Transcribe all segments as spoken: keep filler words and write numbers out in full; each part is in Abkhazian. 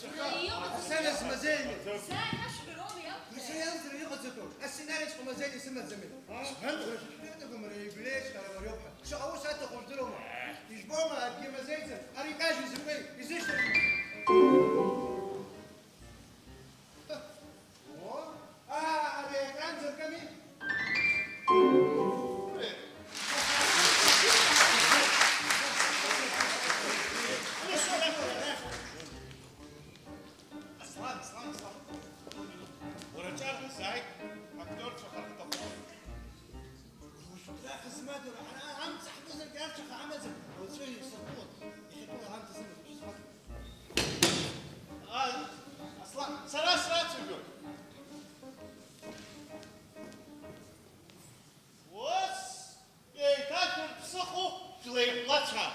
Иҟаҵатәу. Асцена смазеины. Сцена шәбароума иалҳәа? Ус иалҵра иҟаҵатәу? Асценариаҵәҟьа мазеины сымаӡами? Шәҳәатәқәа мара иубилеиаҵәҟьа ара мариоуп ҳәа. Шаҟа ус аҭаху жәдыруама? Ижәбома, акгьы мазеиӡам. Ара икажьу зымбеи? Изышьҭоу? О, аа, ари аекран зыргами? Аслан, Аслан, Аслан. Уара аҿар ҳазааит, актиорцәа ҳарҭахуп. Уажәтәра ҳазмадоура, ҳара амца ҳмазаргьы арцәаха ҳамаӡам, уаҵәы исыргылон, иахьатәыла аамҭа сымаӡам, шәызхәыцуа. А, Аслан, сара срацәажәоит. Ус, еиҭашәырԥсыху шәлеиҟәлацәа!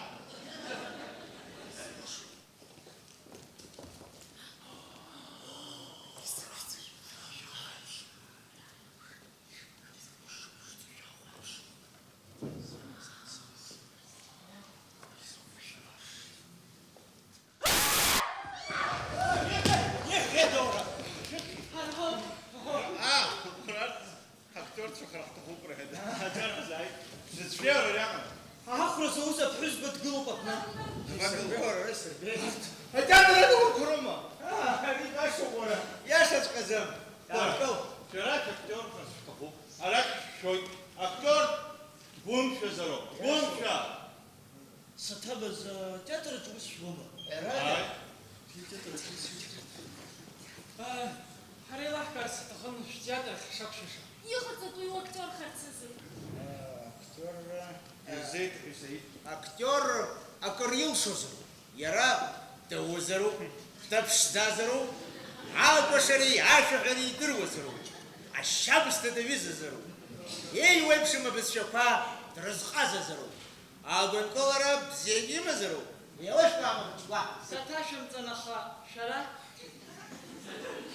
Актиорцәа хара ҳҭахуп рҳәеит. Аҿар ҳазааит. Шәзыцәшәеи уара ариаҟара? Ахәра зауз аԥҳәызба дгылоуп абна. Дабагылоу? Исырбеи уара, исырбеи. Атеатр адуқәа роума? Аа, ари башоуп уара. Иашаҵәҟьаӡам. Уара. Иаартыл. Шәара шәактиорцәа шәҭахуп. Арахь шәшәоит. Актиор гәымшәазароуп. Гәымшәа! Саҭабыз, атеатр аҿы ус шәуама? Ара? Ааи. Атеатр аҿы ус шәуама? Ааи, ҳара еилаҳкаарц ҳҭахын шәтеатр ахь ҳшақәшәаша. Иҟаҵатәу иуактиорхарц азы. Актиорра, Ирзеиҭ, ирзеиҭ. Актиор акыр илшозар, иара даузароуп, дҭаԥшӡазароуп, акәашареи ашәаҳәареи идыруазароуп, ашьабсҭа даҩызазароуп, еиуеиԥшым абызшәақәа дрызҟазазароуп. Агәынкылара бзиагьы имазароуп. Еилышәкаама, хәыҷқәа? Саҭашәымҵан, аха шәара?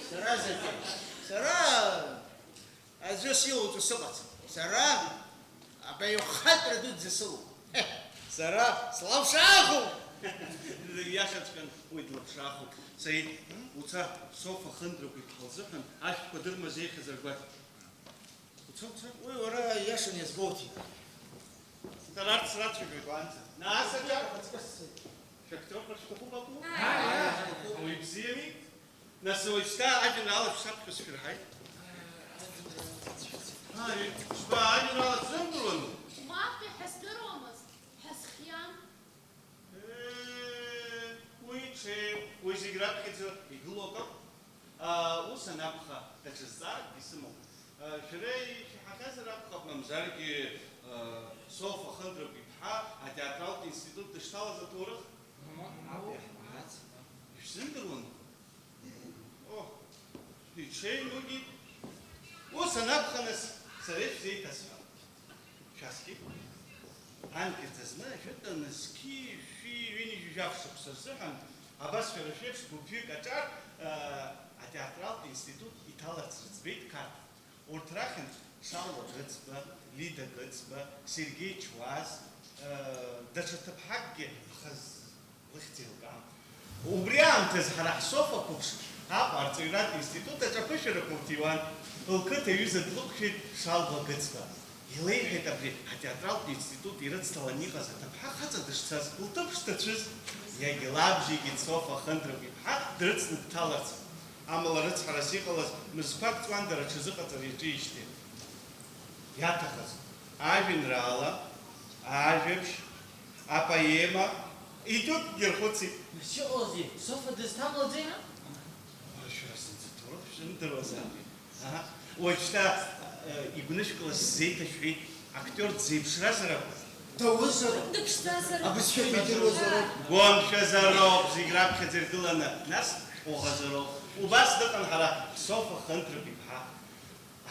Сара закәи? Сара аӡәы силоуҵо сыҟаӡам. Сара абаҩхатәра дуӡӡа сылоуп. Сара слаԥшаахуп! Иашаҵәҟьан, уи длаԥшаахуп. Саид, уца, Софа Хындрагә иԥҳа лзыҳәан ашәҭқәа дырмазеихьазар гәаҭ. Уца, уца. Уи уара иашан иазгәоуҭеит. Дара арҭ срацәажәоит уаанӡа. Нас аҿар. Шәактиорқәа шәҭахуп акәу? Ааи. Уи бзиами. Нас уажәшьҭа ажәеинраала шәсаԥхьо сшәырҳаит. Ааи, ишԥа, ажәеинраала шәзымдыруану? Мап, иҳаздыруамызт, ҳазхиан. Уи ҽеи, уи зегь раԥхьаӡа игылоу акакәын. Ус анакәха, даҽа зҵааракгьы сымоуп. Шәара ишәаҳахьазар акәхап, мамзаргьы, Софа Хындрагә иԥҳа атеатралтә институт дышҭалаз аҭоурых? Мап, иаҳбац. Ишәзымдыруан? О, иҽеим уигьы. Ус анакәха, нас, сара ишәзеиҭасҳәап. Шәасхьеит. Анкьаӡа зны ажәытәаны зқьи-шәи ҩынҩажәи жәаф шықәса рзыҳәан, абас шәара шәеиԥш гәыԥҩык аҿар, э, атеатралтә институт иҭаларц рыӡбеит Қарҭ. Урҭ рахьынтә Шалуа Гыцба, Лида Гыцба, Сергеи Чуаз, э, даҽа ҭыԥҳакгьы, аха з-, лыхьӡ еилкаам. Убри аамҭаз ҳара ҳсофа қәыԥш Аҟәа арҵаҩратә институт аҿы аԥышәарақәа лҭиуан. Лқыҭа иҩыза длықәшәеит Шалуа Гыцба. Илеиҳәеит абри атеатралтә институт ирыцҭаланы иҟаз аҭыԥҳа хаҵа дышцаз, лҭыԥ шҭацәыз. Иагьлабжьеигеит Софа Хындрагә иԥҳа дрыцны дҭаларц. Амала рыцҳарас иҟалаз мызқәак ҵуан дара рҽазыҟаҵара иаҿижьҭеи. Иаҭахыз ажәеинраала, ажәабжь, апоема, егьырҭгьы рхәыцит. Нас иҟалазеи, Софа дызҭамлаӡеи, ҳа? Уара, шәара зынӡа ҭоурых шәзымдыруазаапи? Аҳа. Уажәшьҭа, э, игәнышәкыла сзеиҭашәҳәеит, актиор дзеиԥшразар акәын. Даузароуп. Дыԥшӡазароуп. Абызшәақәа идыруазароуп. Гәамшәазароуп, зегь раԥхьаӡа иргыланы, нас шәҟәыӷазароуп. Убас дыҟан ҳара Софа Хындрагә иԥҳа.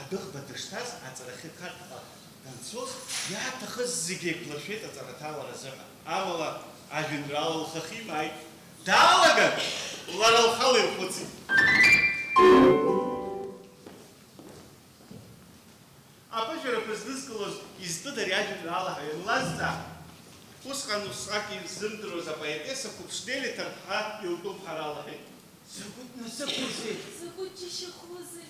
Адәыӷба дышҭаз аҵарахьы Қарҭҟа данцоз, иаҭахыз зегьы еиқәлыршәеит аҵараҭалара азыҳәан. Амала ажәеинраала лхахьы имааит. Даалаган, лара лхала илхәыцит. Аԥышәарақәа знызкылоз изтәыда ари ажәеинраала ҳәа ианлазҵаа, усҟан усҟак изымдыруаз апоетесса қәыԥш Нели Ҭарԥҳа илтәуп ҳәа лҳәеит. Закәытә насыԥузеи! Закәытә џьашьахәузеи!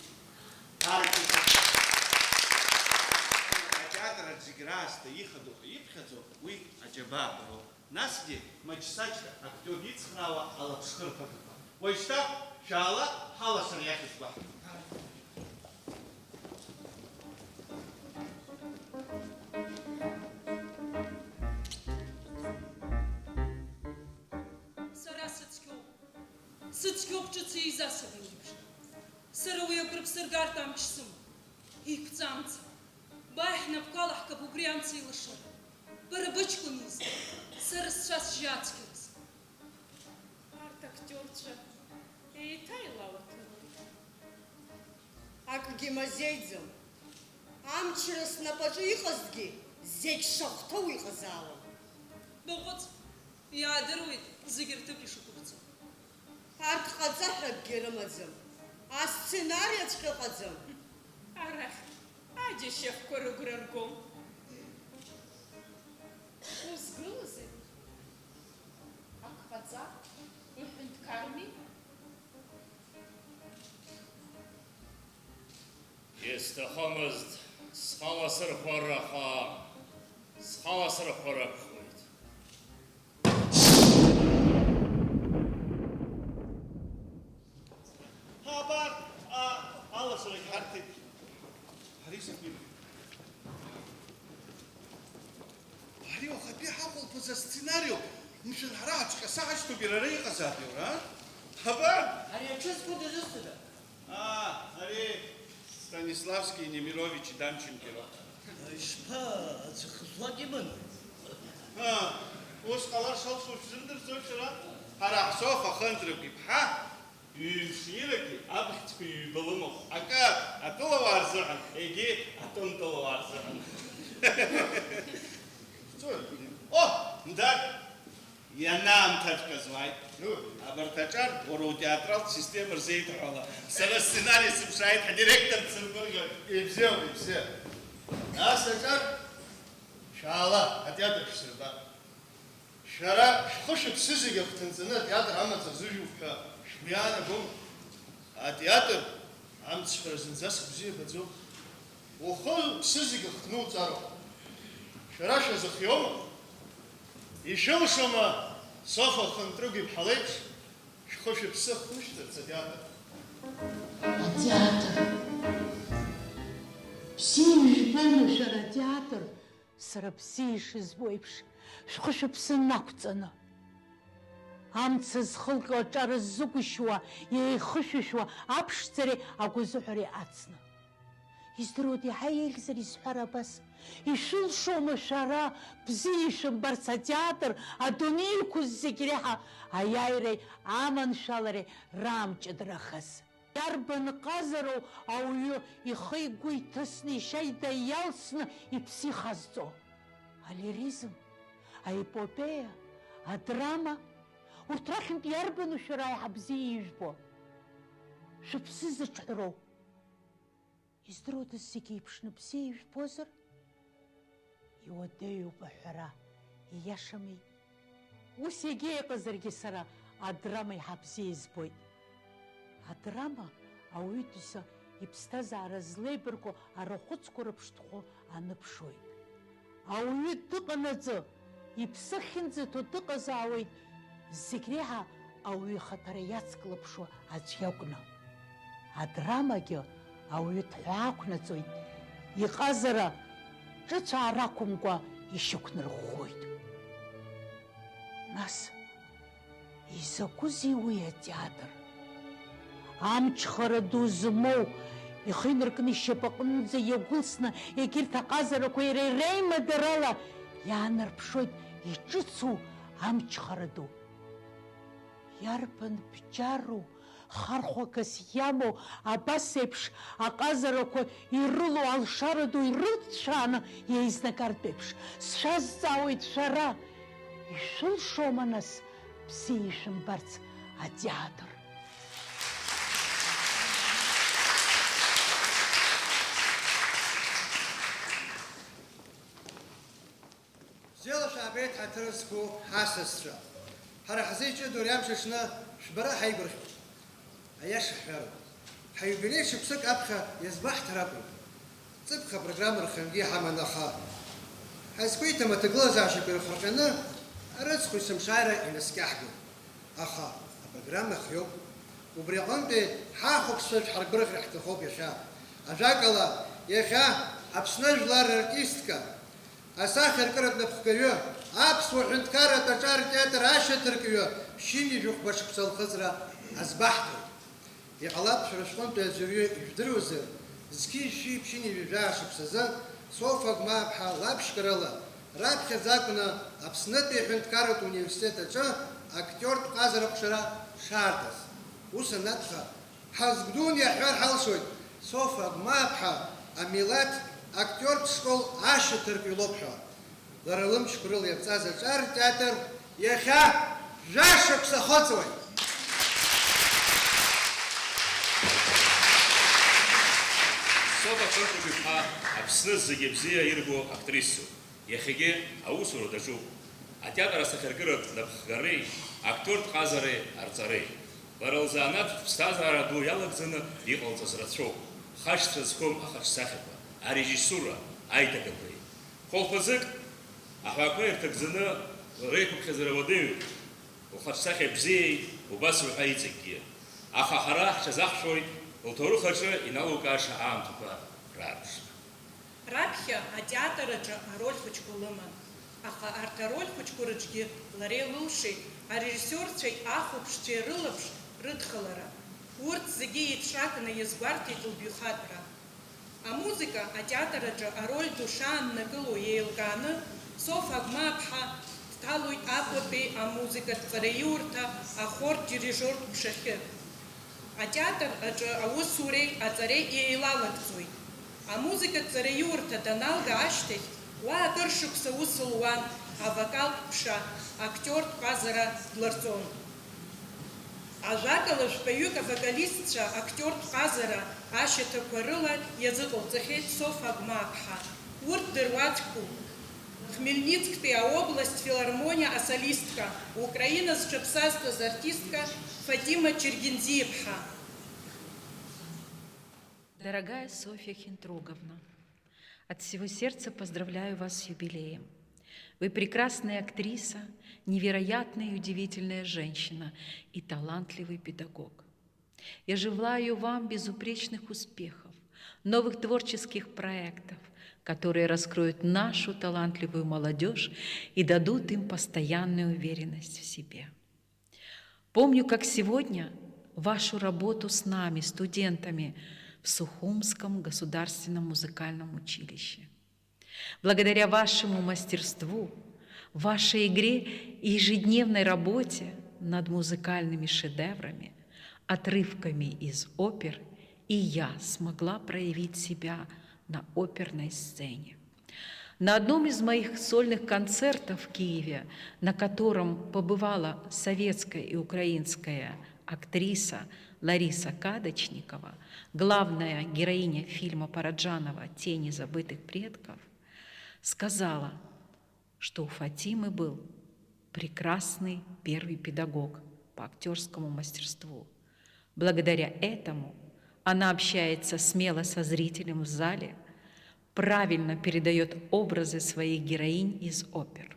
Атеатр аҿы зегь раасҭа ихадоу ҳәа иԥхьаӡоу уи аџьабаа бароуп. Насгьы маҷ-саҷк актиор ицхраауа алаԥшхырԥагақәа. Уажәшьҭа шәаала, ҳалашара иахьызгәаҳҭо. Сара сыцқьоуп. Сыцқьоуп ҿыц еизасырҩуеиԥш. Сара уи агәра ԥсыргартә амч сымам. Еиқәҵа амца. Бааи ҳнапқәа алаҳкып убри амца еилашыра. Бара быҷкәын изы, сара сцәа-сжьы ацәгьараз. Арҭ актиорцәа еиҭа илауаҭыруеит. Акгьы мазеиӡам. Амчра снапаҿы иҟазҭгьы зегь шахәҭоу иҟазаауан. Баҟәыҵ, иаадыруеит зегь рҭыԥ ишықәыбҵо. Арҭ ҟаҵа ҳәа акгьы рымаӡам. Асценариаҵәҟьа ыҟаӡам. Арахь аџьашьахәқәа рыгәра ргом. Узгылозеи? Ак ҟаҵа, уҳәынҭқарми? Исҭахымызт схаласырхәыр, аха схаласырхәыр акәхоит. Абар, а, алашарагь ҳарҭеит. Ари закәи? Ари уахатәи ҳахәылԥаз асценариоуп. Мшәан, ҳара ҳаҿҟьаса ҳашьҭоуп, иара ара иҟазаап, иара, а? Абар! Ари аҽызқәа дызусҭада? Аа, ари Станиславски Немировичи Данченки роуп. Ишԥа, аӡә хызлак иман? Аа, ус ҟалар шалшо шәзымдырӡои шәара? Ҳара ҳсоф ахынҵрақәа иԥҳа ҩымш ирагьы абӷьцқәа ҩба лымоуп. Акы атәылауаа рзыҳәан, егьи атәымтәылауаа рзыҳәан. О, Мдар! Ианаамҭаҵәҟьаз уааит. Ну. Абарҭ аҿар уара утеатралтә система рзеидҳәала. Сара сценари сыԥшааит, ҳдиректор дсыргәырӷьоит. Ибзиоуп, ибзиоуп. Нас аҿар шәаала, атеатр шәсырба. Шәара шәхы-шәыԥсы зегьы ахҭынҵаны атеатр амаҵ рзыжәуп ҳәа шәгәы иаанагома? Атеатр амцҳәара зынӡаск бзиабаӡом. Ухы-ԥсы зегьы хҭнуҵароуп. Шәара шәазыхиоума? Ишәылшома Софа Хынтрыгә-иԥҳа леиԥш шәхы-шәыԥсы ахҭнышьҭырц атеатр? Атеатр. Бзиа ижәбома шәара атеатр? Сара бзиа ишызбо еиԥш, шәхы-шәыԥсы нақәҵаны. Амца зхылҟьо аҿар ззыгәышьуа, еихышәышәуа аԥшӡареи агәазыҳәареи ацны. Издыруада, иаҳа еиӷьзар исҳәар абас, ишәылшома шәара бзиа ишәымбарц атеатр, адунеи иқәыз зегь реиҳа аиааиреи аманшәалареи раамҷыдарахаз? Иарбан ҟазароу ауаҩы ихы-игәы иҭысны, ишьа ида иалсны иԥсы ихазҵо? Алиризм, аепопеиа, адрама, урҭ рахьынтә иарбану шәара аиҳа бзиа ижәбо? Шәыԥсы зыҿҳәароу? Издыруада, зегьы еиԥшны бзиа ижәбозар? Иуадаҩуп аҳәара, ииашами? Ус егьа иҟазаргьы сара адрама еиҳа бзиа избоит. Адрама ауаҩытәыҩса иԥсҭазаара злеибарку арахәыцқәа рыԥштәқәа аныԥшуеит. Ауаҩы дыҟанаҵы, иԥсы ахьынӡаҭоу дыҟазаауеит, зегь реиҳа ауаҩы ихаҭара иацклаԥшуа аӡә иакәны. Адрамагьы ауаҩы дҳәаақәнаҵоит, иҟазара ҿыцәаара ақәымкәа ишьақәнарӷәӷәоит. Нас, изакәызеи уи атеатр? Амчхара ду змоу, ихы инаркны ишьапаҟынӡа иагәылсны, егьырҭ аҟазарақәа иара иреимадарала иаанарԥшуеит иҿыцу амчхара ду. Иарбан бџьарроу, хархәагас иамоу абас еиԥш аҟазарақәа ирылоу алшара ду ирылҵшәааны еизнагартә еиԥш, сшәазҵаауеит шәара, ишәылшома нас бзиа ишәымбарц атеатр? Бзиала шәаабеит, ҳаҭыр зқәу ҳасасцәа. Ҳара ҳзы иҷыдоу ари амш аҽны шәбара ҳаигәырӷьоит. Аиаша ҳҳәароуп, ҳаиубилеи шықәсык аԥхьа иазгәаҳҭар акәын. Ҵыԥх апрограмма рхынгьы иҳаман, аха ҳазқәиҭым аҭагылазаашьақәа ирхырҟьаны арыцхә есымшааира инаскьаҳгон. Аха апрограмма хиоуп. Убри аҟынтәи ҳахәаԥшцәа шәҳаргәырӷьар ҳҭахуп иахьа. Ажәакала, иахьа Аԥсны ажәлар рартистка, асахьаркыратә напхгаҩы, аԥсуа ҳәынҭқарратә аҿар театр ашьаҭаркҩы ԥшьынҩажәи жәохәба шықәса лхыҵра азгәаҳҭоит. Иҟалап, шәара шәҟынтәи аӡәырҩы ижәдыруазар, зқьи жәшәи ԥшьынҩажәи жәаа шықәсазы Софа Агәмааԥҳа лаԥшьгарала раԥхьаӡа акәны Аԥснытәи аҳәынҭқарратә университет аҿы актиортә ҟазара аҟәшара шаартыз. Ус анакәха, ҳазгәдуны иаҳҳәар ҳалшоит, Софа Агәмааԥҳа амилаҭ актиортә школ ашьаҭаркҩы лоуп ҳәа. Лара лымчқәа рыла иаԥҵаз аҿар театр иахьа жәа шықәса ахыҵуеит. Софа Хынтәыгә-иԥҳа Аԥсны зегьы бзиа ирбо актрисуп. Иахьагьы аусура даҿуп. Атеатр асахьаркыратә напхгареи актиортә ҟазареи арҵареи. Лара лзанааҭтә ԥсҭазаара ду иалагӡаны иҟалҵаз рацәоуп. Хашҭра зқәым ахаҿсахьақәа, арежиссура, аиҭагақәеи. Хәылԥазык аҳәаақәа ирҭагӡаны лара иқәыԥхьаӡара уадаҩуп, лхаҿсахьа бзиеи убас уҳәа иҵегьгьы. Аха ҳара ҳҽазаҳшәоит лҭоурых аҿы иналукааша аамҭақәа раарԥшра. Раԥхьа атеатр аҿы ароль хәыҷқәа лыман, аха арҭ ароль хәыҷқәа рыҿгьы лареи лылшеи, арежиссиорцәеи ахәаԥшцәеи рылаԥш рыдхалара, урҭ зегьы еицҿакны иазгәарҭеит лбаҩхатәра. Амузыка атеатр аҿы ароль ду шааннакыло еилкааны, Софа Агәмааԥҳа дҭалоит Аҟәатәи амузыкатә ҵараиурҭа ахортә дирижиортә ҟәшахьы. Атеатр аҿы аусуреи аҵареи еилалагӡоит. Амузыкатә ҵараиурҭа даналга ашьҭахь, уа акыр шықәса аус луан, авокалтә ҟәша, актиортә ҟазара дларҵон. Ажәакала, жәпаҩык авокалистцәа актиортә ҟазара ашьаҭақәа рыла иазыҟалҵахьеит Софа Агәмааԥҳа. Урҭ дыруаӡәкуп. Хмельницктәи аобласт филармониа асолистка, Украина зҽаԥсазтәыз артистка Фатима Чергензиаԥҳа. Дорогая Софья Хинтруговна, от всего сердца поздравляю вас с юбилеем. Вы прекрасная актриса, невероятная и удивительная женщина и талантливый педагог. Я желаю вам безупречных успехов, новых творческих проектов, которые раскроют нашу талантливую молодёжь и дадут им постоянную уверенность в себе. Помню, как сегодня, вашу работу с нами, студентами, в Сухумском государственном музыкальном училище. Благодаря вашему мастерству, вашей игре и ежедневной работе над музыкальными шедеврами, отрывками из опер, и я смогла проявить себя на оперной сцене. На одном из моих сольных концертов в Киеве, на котором побывала советская и украинская актриса Лариса Кадочникова, главная героиня фильма Параджанова «Тени забытых предков», сказала, что у Фатимы был прекрасный первый педагог по актёрскому мастерству. Благодаря этому она общается смело со зрителем в зале, правильно передаёт образы своих героинь из опер.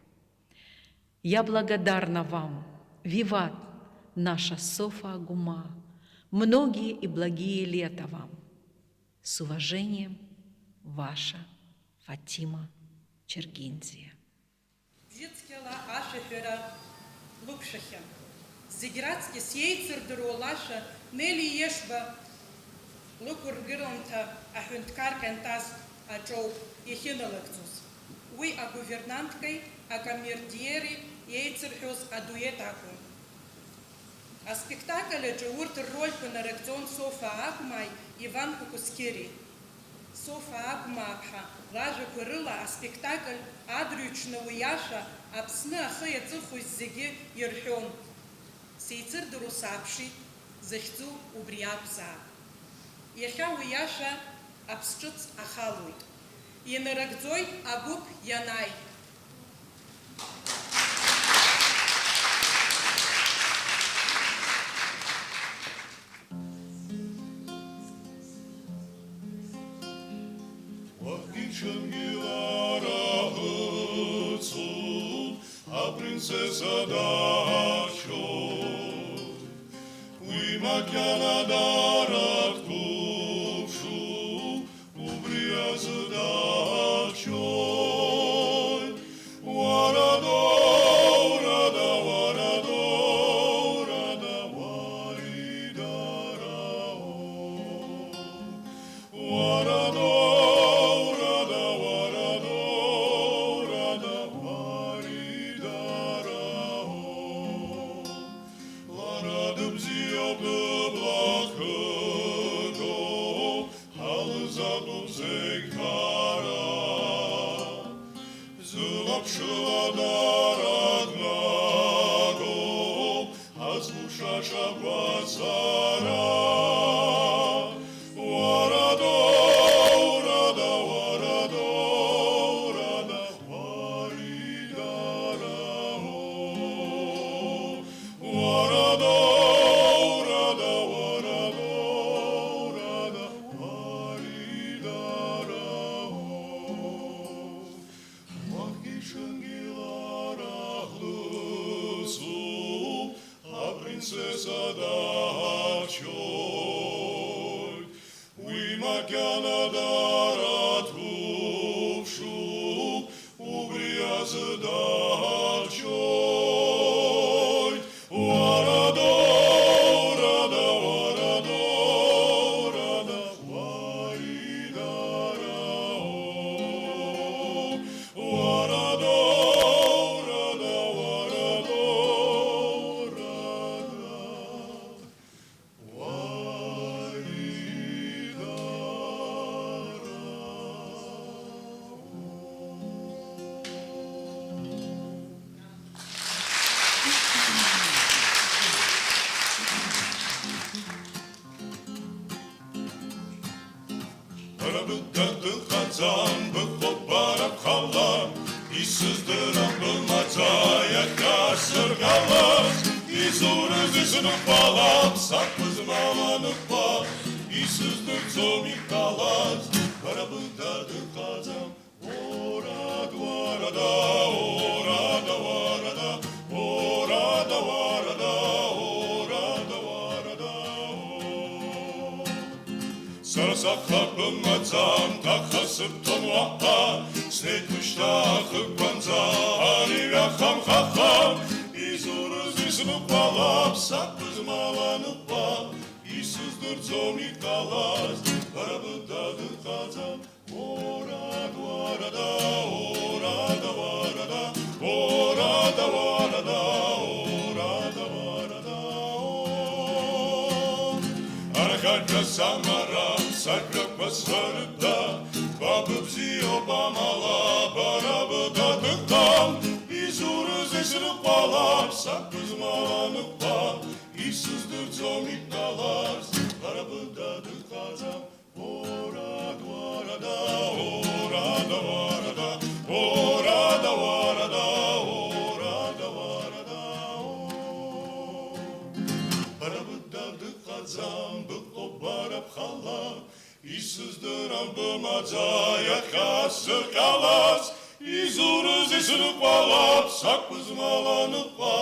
Я благодарна вам. Виват, наша Софа Агума! Многие и благие лета вам! С уважением, ваша Фатима Чергинзия. Бжьыцқьала ашәаҳәара лықәшәахьан. Зегь раҵкьыс иеицырдыруа лашәа Нели Иешба лықәыргыламҭа аҳәынҭқар Ҟьантаз аҿоуп иахьыналагӡоз. Уи агувернанткеи акомердиери еицырҳәоз адуеҭ акәын. Аспектакль аҿы урҭ ррольқәа нарыгӡон Софа Агәмааи Иван Кәыкәысқьыри. Софа Агәмааԥҳа лажәақәа рыла аспектакль адырҩаҽны уи иашәа Аԥсны ахы иаҵыхәоз зегьы ирҳәон. Сеицырдыруа сааԥшит, захьӡу убри акәзаап. Иахьа уи иашәа аԥсҿыц ахалоит. Инарыгӡоит агәыԥ ианааи. Шьынгьы лара ыцуп, апринцесса дахьчоит. Уи макьана дара дқәыԥшуп, убри азы дахьчоит. Уара доурада, уара доурада, уари дарао. Уара доурада, уара доурада, уари дарао. Лара дыбзиоуп, дыбла хыгоуп, ҳалызатәуп зегь ҳара. Зылаԥшыла дара днагоуп, ҳазкәыхшаша гәацара. Уара доурада, уара доурада, уари дарао. Уара доурада, уара доурада, уари дарао. Уахгьы-ҽынгьы лара ҳлыцуп, апринцесса дахьчоит. Уи макьана дара дқәыԥшуп, убри азы дахьчоит. Уара доурада, уара доурада, уари дарао. Уара доурада, уара доурада, уари дарао. Бара быда дыҟаӡам, быҟоуп бара бхала, исыздырам бымаӡа иахьа сыргала, изурыз исныҟәалап, сақәызмала ныҟәа, исыздырӡом иҟалаз, бара быда дыҟаӡам. Орада, уарада, орада, уарада, уарада, орада, уарада, уарада, о. Сара саха бымаӡам, ҭаха сыбҭом уаҟа, снеит ушьҭа ахықәанӡа, ари ҩаха мхаха, изурыз исныҟәалап, сақәызмала ныҟәа, исыздырӡом иҟалаз, бара быда дыҟаӡам. Орада, уарада, орада, уарада, орада, уарада, уарада, орада, уарада, о. Арахь аҿа самара, сажәақәа схарыда, ба быбзиоуп амала, бара быда дыҟам, изурыз исрыҟәалап, сақәызмала ныҟәа, исыздырӡом иҟалаз, бара быда дыҟаӡам. Орада, уарада, орада, уарада, орада, уарада, орада, уарада, о. Бара быда дыҟаӡам, быҟоуп бара бхала, исыздырам бымаӡа иахьа сзырҟьалаз, изурыз исрыҟәалап, сақәызмала ныҟәа,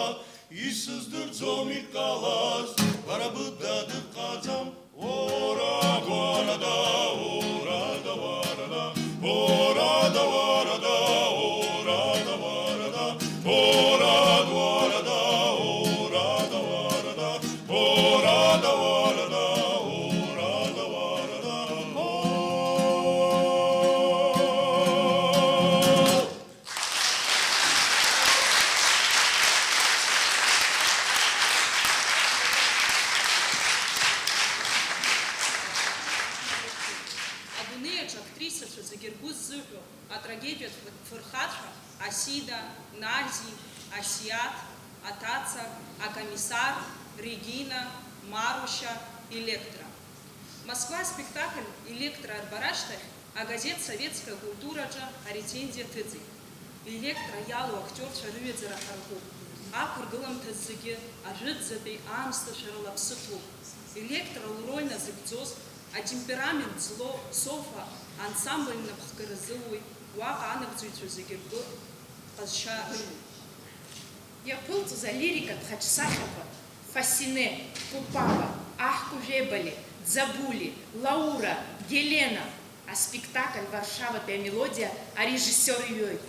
исыздырӡом иҟалаз, бара быда дыҟаӡам. Орада, уарада, орада, уарада, орада, уарада, орада, уарада, орада, уарада, орада, уарада, орада, уарада, орада, уарада, о. Адунеиаҿ актрисацәа зегьы ргәы ззыҳәо атрагедиатә фырхацәа Асида, Нази, Асиаҭ, Аҭаца, Акомиссар, Регина, Марушьа, Електра. Москва аспектакль Електра арбара ашьҭахь агазеҭ Советская культураҿы арецензиа ҭыҵит. Електра иалоу актиорцәа рыҩаӡара ҳаракуп. Ақәыргыламҭа зегьы ажәытәӡатәи аамсҭашәарала аԥсы ҭоуп. Електра лроль назыгӡоз Атемперамент злоу Софа ансамбль напхгара зылуеит, уаҟа анагӡаҩцәа зегьы ргәы ҟазшьа рымоуп. Иаԥылҵоз алирикатә хаҿсахьақәа Фасине, Купава, Аҳкәажә Ебали, Ӡабули, Лаура, Гелена, аспектакль Варшаватәи амелодиа арежиссиор иҩуеит.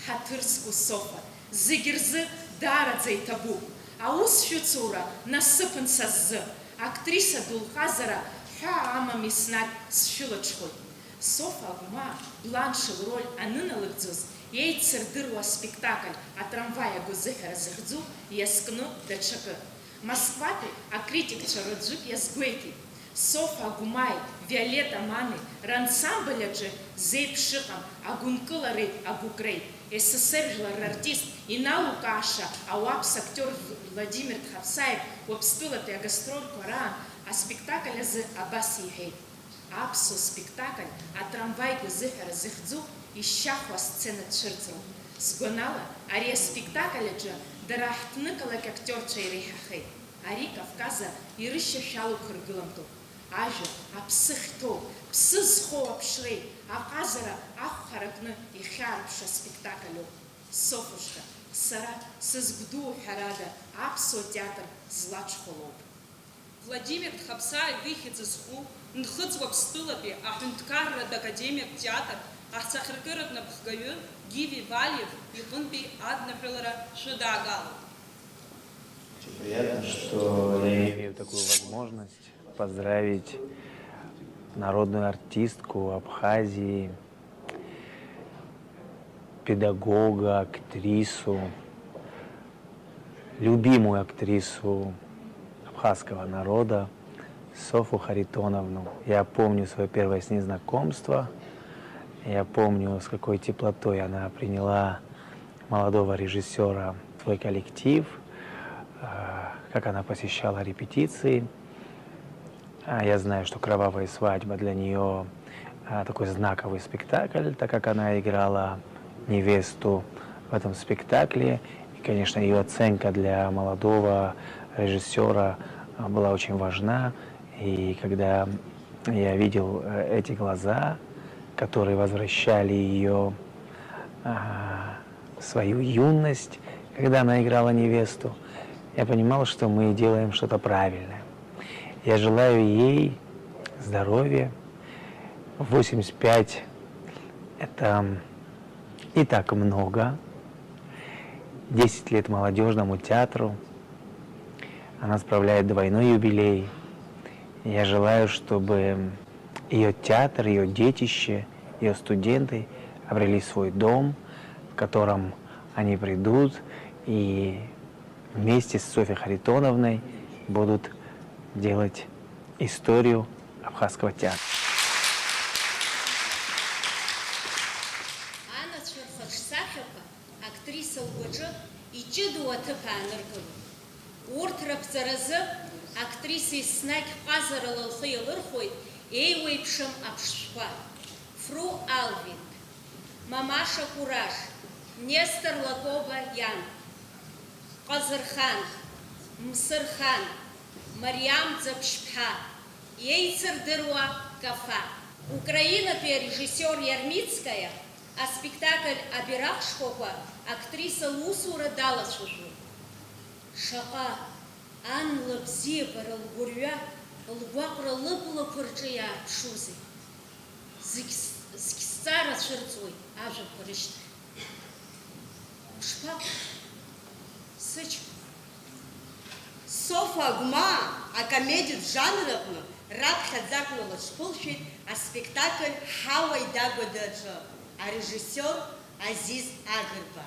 Ҳаҭыр зқәу Софа, зегь рзы даараӡа иҭабуп. Аус шәыцура насыԥын са сзы. Актриса ду лҟазара ҳәаа амам, еснагь сшәылаҽхәоит. Софа Агәмаа Бланш лроль аныналыгӡоз, еицырдыруа аспектакль Атрамваи агәазыҳәара захьӡу иазкны даҽакы. Москватәи акритикцәа рыӡәык иазгәеиҭеит, Софа Агәмааи Виолетта Мани рансамбль аҿы зеиԥш ыҟам агәынкылареи агәыкреи. С С Р жәлар рартист иналукааша ауаԥс актиор Владимир Тхаԥсаев Уаԥстәылатәи агастрольқәа раан аспектакль азы абас иҳәеит. Аԥсуа спектакль Атрамваи гәазыҳәара зыхьӡу ишьахәа асцена цәырҵроуп. Сгәанала, ари аспектакль аҿы дара аҳҭнықалақь актиорцәа иреиҳахеит. Ари Кавказа ирышьашәалоу қәыргыламтәуп. Ажәа аԥсы ахьҭоу, ԥсы зхоу аԥшреи аҟазара ахә ҳаракны ихьаарԥшу аспектакль ауп. Софушка, сара сызгәдуу, ҳәарада, аԥсуа театр злаҽхәалоуп. Владимир Тхаԥсаев ихьӡ зху Нхыҵ Уаԥстәылатәи аҳәынҭқарратә академиатә театр аҳцәахьаркыратә напхгаҩы Гиви Валиев иҟынтәи адныҳәалара шәыдаагалоит. Очень приятно, что я имею такую возможность поздравить народную артистку Абхазии, педагога, актрису, любимую актрису абхазского народа Софу Харитоновну. Я помню своё первое с ней знакомство. Я помню, с какой теплотой она приняла молодого режиссёра, свой коллектив, э, как она посещала репетиции. А, я знаю, что «Кровавая свадьба» для неё, а, такой знаковый спектакль, так как она играла невесту в этом спектакле. И, конечно, её оценка для молодого режиссёра, а, была очень важна. И когда я видел, э, эти глаза, которые возвращали её, а, в свою юность, когда она играла невесту, я понимал, что мы делаем что-то правильное. Я желаю ей здоровья. Восемьдесят пять — это не так много. Десять лет молодёжному театру. Она справляет двойной юбилей. Я желаю, чтобы её театр, её детище, её студенты обрели свой дом, в котором они придут и вместе с Софьей Харитоновной будут делать историю абхазского театра. Анацәа рхаҿсахьақәа актриса лгәаҿы иҷыдоу аҭыԥ ааныркылоит. Урҭ раԥҵаразы актриса еснагь ҟазарала лхы иалырхуеит еиуеиԥшым аԥшшәқәа: Фру Алвинг, Мамаша Кураж, Нестор Лакоба иан, Ҟазырхан, Мсырхан, Мариам Ӡаԥшьԥҳа, еицырдыруа Кафа. Украинатәи арежиссиор Иармицкаиа аспектакль Абираҟ шкәакәа актриса лусура далацәажәон. Шаҟа ан лыбзиабара, лгәырҩа, лгәаҟра лыблақәа рҿы иаарԥшузеи! Зегь с-, зегь сҵара цәырҵуеит ажәақәа рышьҭахь. Ушԥаҟоу, сыҷкәын? Софа Агәмаа акомедиатә жанр аҟны раԥхьаӡа акәны лаҽԥылшәеит аспектакль Ҳауа идагәада аҿы, арежиссиор Азиз Агрба.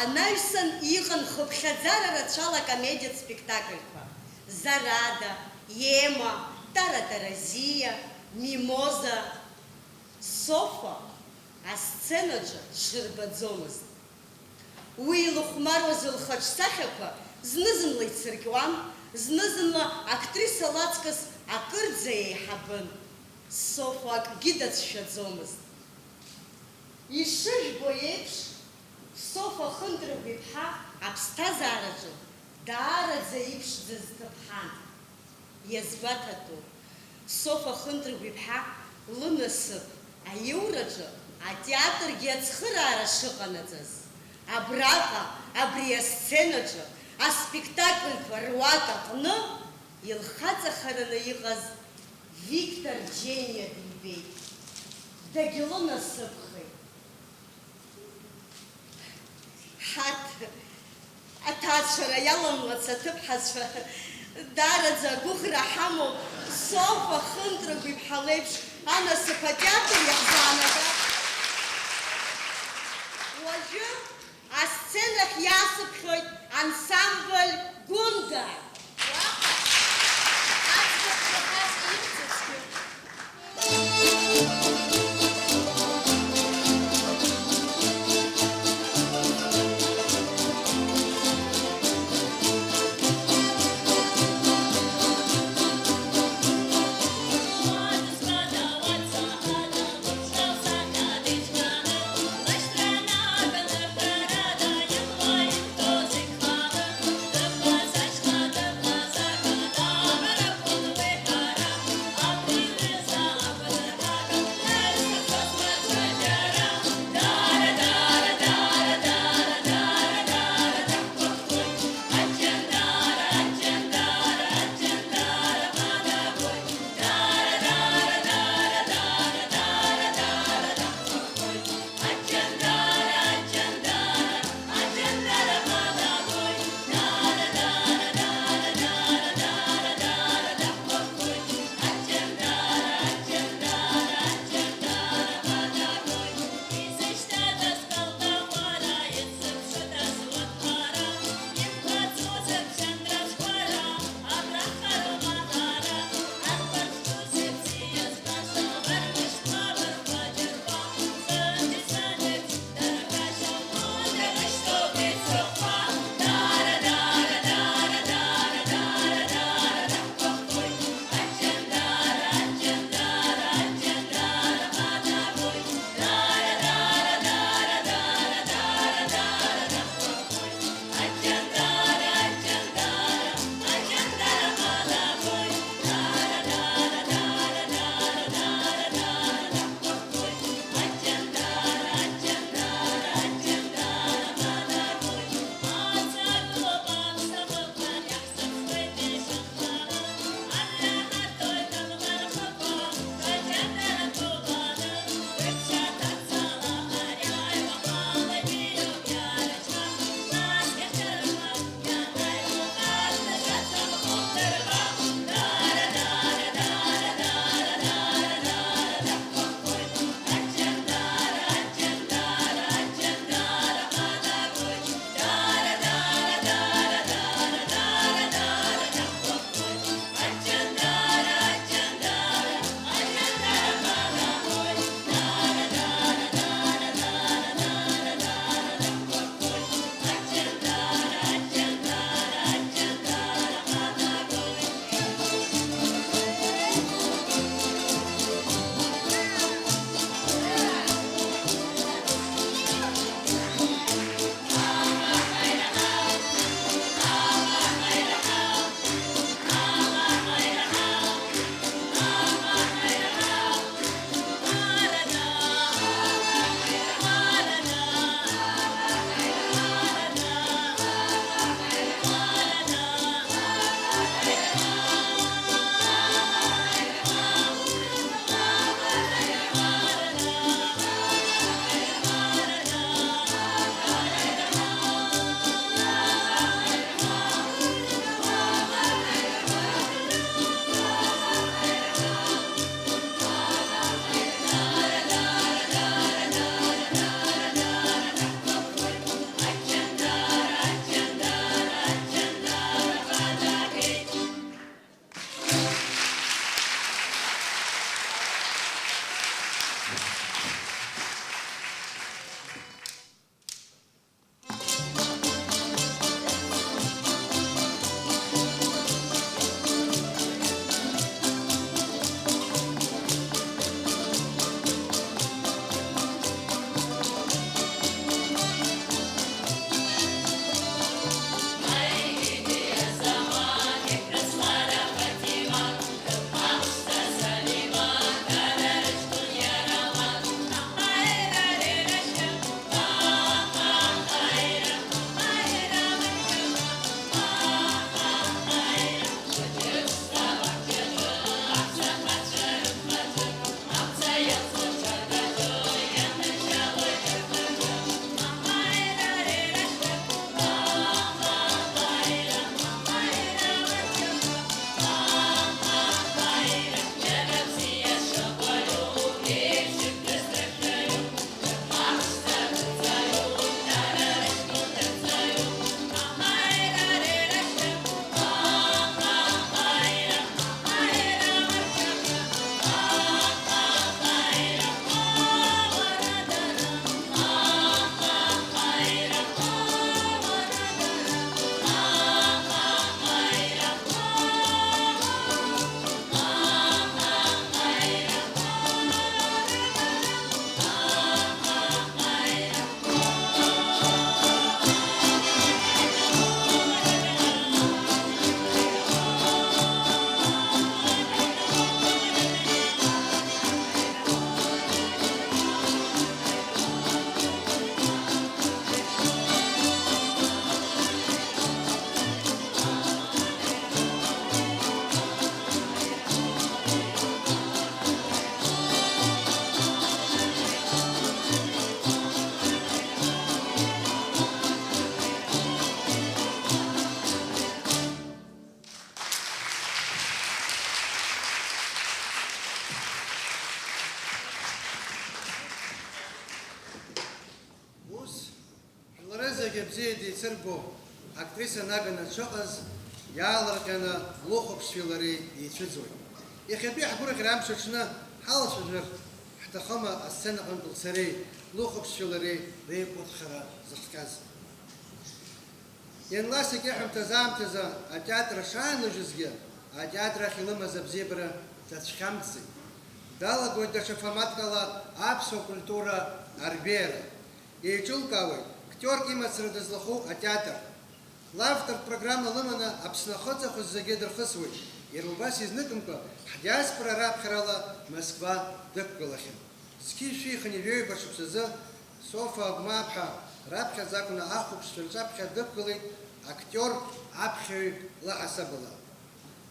Анаҩсан иҟан хыԥхьаӡара рацәала акомедиатә спектакльқәа: Зарада, Ема, Таратаразиа, Мимоза. Софа асценаҿы дҽырбаӡомызт. Уи илыхәмаруаз лхаҿсахьақәа зны-зынла ицыркьуан, зны-зынла актрисала аҵкыс акырӡа еиҳабын. Софа акгьы дацәшәаӡомызт. Ишыжәбо еиԥш, Софа Хынтрыгә-иԥҳа аԥсҭазаараҿы даараӡа иԥшӡаз ҭыԥҳан. Иазгәаҭатәу, Софа Хынтрыгә-иԥҳа лынасыԥ аиураҿы атеатргьы ацхыраара шыҟанаҵаз, абраҟа, абри асценаҿы аспектакльқәа руак аҟны илхаҵахараны иҟаз Виктор Џьениа дибеит. Дагьлынасыԥхеит. Ҳарҭ аҭаацәара иаламлац аҭыԥҳацәа, даараӡа агәыӷра ҳамоуп Софа Хынтрыгә-иԥҳа леиԥш анасыԥ атеатр иаҳзаанагап. Уажәы асценахь иаасыԥхьоит ансамбль Гәында. Уаҟа аӡбахә шәаҳаз ихьӡ цәгьоуп. Бзиа деицырбо актриса наганы дшыҟаз иаалырҟьаны лыхәаԥшцәеи лареи еицәыӡуеит. Иахьатәи ҳгәырӷьара амш аҽны ҳалацәажәар ҳҭахыма асценаҟынтә лцареи лыхәаԥшцәеи лареи реиҟәыҭхара зыхҟьаз? Ианласык иҳәамҭаз аамҭазы атеатр шааныжьызгьы, атеатр ахь илымаз абзиабара дацәхьамҵӡеит. Далагоит даҽа форматк ала аԥсуа культура арбеиара. Еиҿылкаауеит актиорк имацара дызлахәу атеатр. Лавтортә программа лыманы Аԥсны ахы-ҵыхәа зегьы дырхысуеит. Иара убас изныкымкәа ҳдиаспора раԥхьарала Москва дықәгылахьан. Зқьи жәшәи хынҩажәи ҩба шықәсазы Софа Агәмааԥҳа раԥхьаӡа акәны ахәаԥшцәа рҿаԥхьа дықәгылеит актиор аԥхьаҩ лаҳасабала.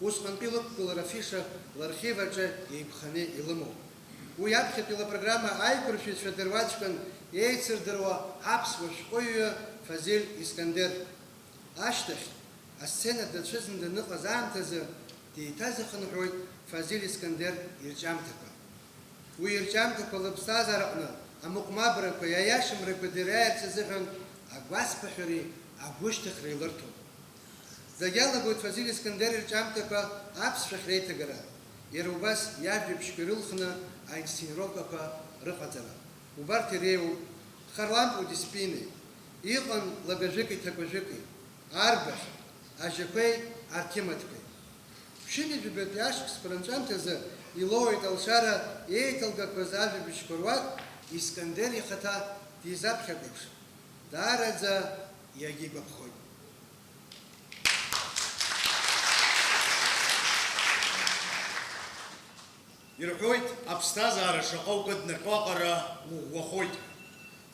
Усҟантәи лықәгылара афиша лархив аҿы еиқәханы илымоуп. Уи аԥхьатәи лапрограмма аиқәыршәаҩцәа дыруаӡәкын еицырдыруа аԥсуа шәҟәыҩҩы Фазиль Искандер. Ашьҭахь, асцена дацәыӡны даныҟаз аамҭазы, деиҭазыхынҳәуеит Фазиль Искандер ирҿиамҭақәа. Уи ирҿиамҭақәа лыԥсҭазаараҟны амыҟәмабрақәеи аиашамрақәеи дыриааирц азыҳәан агәацԥыҳәареи агәышьҭыхреи лырҭон. Зегь иалагоит Фазиль Искандер ирҿиамҭақәа аԥсшәахь реиҭагара, иара убас иажәабжьқәа ирылхны аинсценировкақәа рыҟаҵара. Убарҭ иреиуоуп Харлампио Деспина, иҟан лабажәыки ҭакәажәыки, арбаӷь, ажьақәеи арқьымаҭқәеи. Ԥшьынҩажәи жәабатәи ашықәсқәа рынҵәамҭазы илоуеит алшара еиҭалгақәаз ажәабжьқәа руак Искандер ихаҭа дизаԥхьакәеиԥш, даараӡа иагьигәаԥхоит. Ирҳәоит, аԥсҭазаара шаҟа укыднарҟьо аҟара уӷәӷәахоит ҳәа.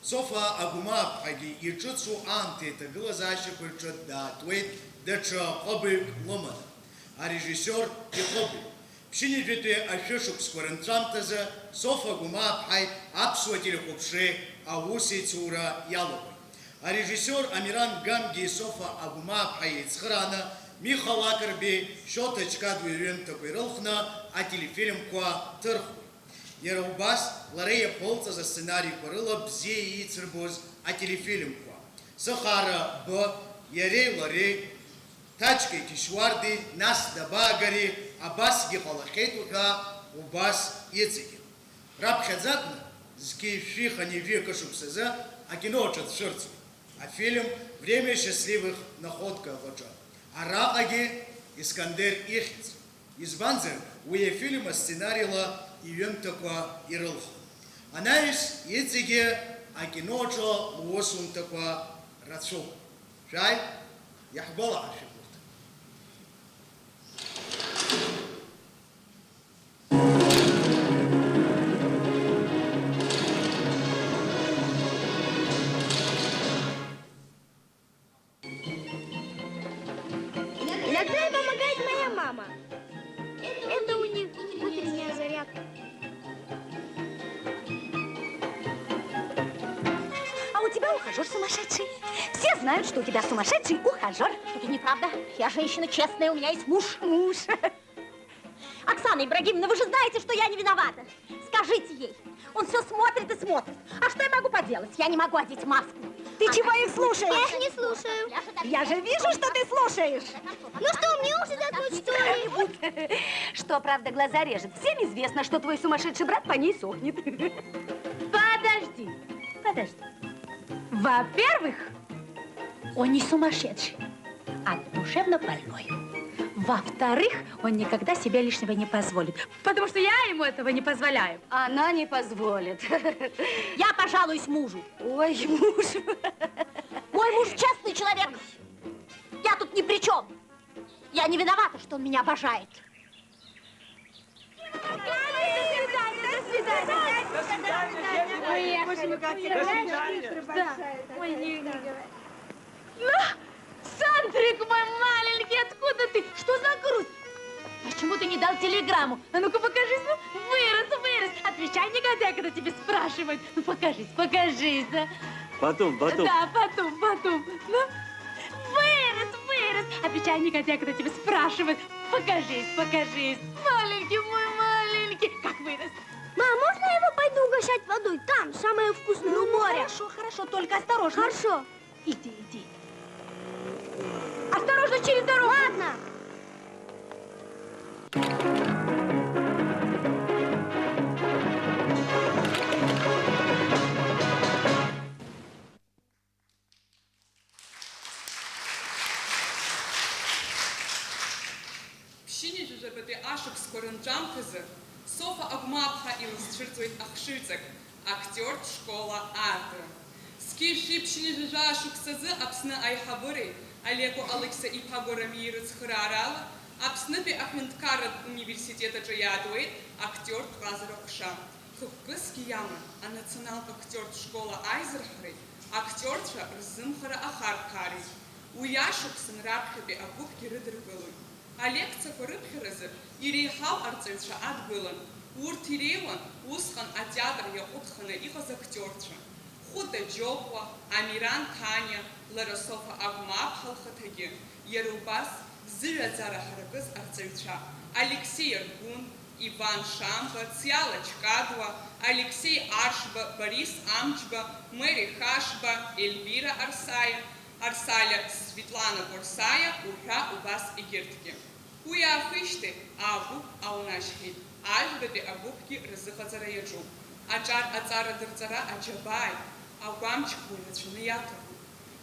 Софа Агәмааԥҳагьы иҿыцу аамҭеи аҭагылазаашьақәеи рҿы даатуеит даҽа ҟыбаҩк лыманы, арежиссиор иҟыбаҩ. Ԥшьынҩажәатәи ашәышықәсқәа рынҵәамҭазы Софа Агәмааԥҳаи аԥсуа телехәаԥшреи аусеицура иалагоит. Арежиссиор Амиран Гамгьиеи Софа Агәмааԥҳаи еицхырааны Миха Лакрбеи, Шоҭа Ҷкадуеи рҩымҭақәа ирылхны ателефильмқәа ҭырхуеит. Иара убас лара иаԥылҵаз асценариқәа рыла бзиа еицырбоз ателефильмқәа Сыхаара Б, Иареи лареи, Ҭаҷкеи Ҭишьуардеи, Нас дабаагари, Абасгьы ҟалахьеит уҳәа, убас иҵегьы. Раԥхьаӡатәны, зқьи жәшәи хынҩажәи акы шықәсазы акино аҿы дцәырҵуеит, афильм Время счастливых находков аҿы. Араҟагьы Искандер ихьӡ. Избанзар, уи афильм асценарила иҩымҭақәа ирылхын. Анаҩс иҵегьы акино аҿы лусумҭақәа рацәоуп. Шәааи, иаҳгәалаҳаршәап урҭ. Иногда ей помогает моя мама. Это у них утренняя зарядка. А у тебя ухажёр сумасшедший. Все знают, что у тебя сумасшедший ухажёр. Это неправда. Я женщина честная, у меня есть муж. Муж. Оксана Ибрагимовна, вы же знаете, что я не виновата. Скажите ей. Он всё смотрит и смотрит. А что я могу поделать? Я не могу одеть маску. Ты чего их слушаешь? Я их не слушаю. Я же вижу, что ты слушаешь. Ну что, мне уже заткнуть, что ли? Что-нибудь. Что правда глаза режет? Всем известно, что твой сумасшедший брат по ней сохнет. Подожди, подожди. Во-первых, он не сумасшедший, а душевно больной. Во-вторых, он никогда себе лишнего не позволит, потому что я ему этого не позволяю. Она не позволит. Я пожалуюсь мужу. Ой, муж. Мой муж честный человек. Я тут ни при чем. Я не виновата, что он меня обожает. До свидания. До свидания. Боже мой, как ты... До свидания. Да. Ой, не, не говори. Ну, Сандрик мой маленький, откуда ты? Что за грусть? Почему ты не дал телеграмму? А ну-ка покажись, ну, вырос, вырос. Отвечай, негодяй, когда тебе спрашивают. Ну, покажись, покажись, а. Потом, потом. Да, потом, потом. Ну, вырос, вырос. Отвечай, негодяй, когда тебя спрашивают. Покажись, покажись. Маленький мой, маленький. Как вырос. Мам, можно я его пойду угощать водой? Там самое вкусное, у моря. Ну, хорошо, хорошо, только осторожно. Хорошо. Иди, иди. Осторожно, через дорогу! Ладно! Ԥшьынҩажәижәабатәи ашықәсқәа рынҵәамҭазы Софа Агәмааԥҳа илызцәырҵуеит ахшыҩҵак, актиортә школа аартра. Зқьи жәшәи ԥшьынҩажәи жәаа шықәсазы Аԥсны аиҳабыреи Алеко Алықьса-иԥа Гәарамиеи рыцхыраарала Аԥснытәи аҳәынҭқарратә университет аҿы иаатуеит актиортә ҟазара ҟәша. Хықәкысгьы иаман анационалтә актиортә школа аизырҳареи актиорцәа рзымхара ахарҭәаареи. Уи ашықәсан раԥхьатәи агәыԥгьы рыдыркылоит. Алекциақәа рыԥхьаразы иреиҳау арҵаҩцәа адгылан. Урҭ иреиуан усҟан атеатр иаҟәыҭханы иҟаз актиорцәа. Хәыта Џьопуа, Амиран Ҭаниа, лара Софа Агәмааԥҳа лхаҭагьы, иара убас зыҩаӡара ҳаракыз арҵаҩцәа, Алексеи Аргәын, Иван Шамба, Циала Чкадуа, Алексеи Аршба, Борис Амҷба, Мери Хашба, Ельвира Арсаиа, Арсалиа, Светлана Курсаиа уҳәа убас егьырҭгьы. Уи аахижьҭеи агәыԥ аунашьхьеит, ажәбатәи агәыԥгьы рзыҟаҵара иаҿуп. Аҿар аҵара дырҵара аџьабааит, агәамчқәа уи рацәаны иаҭахуп.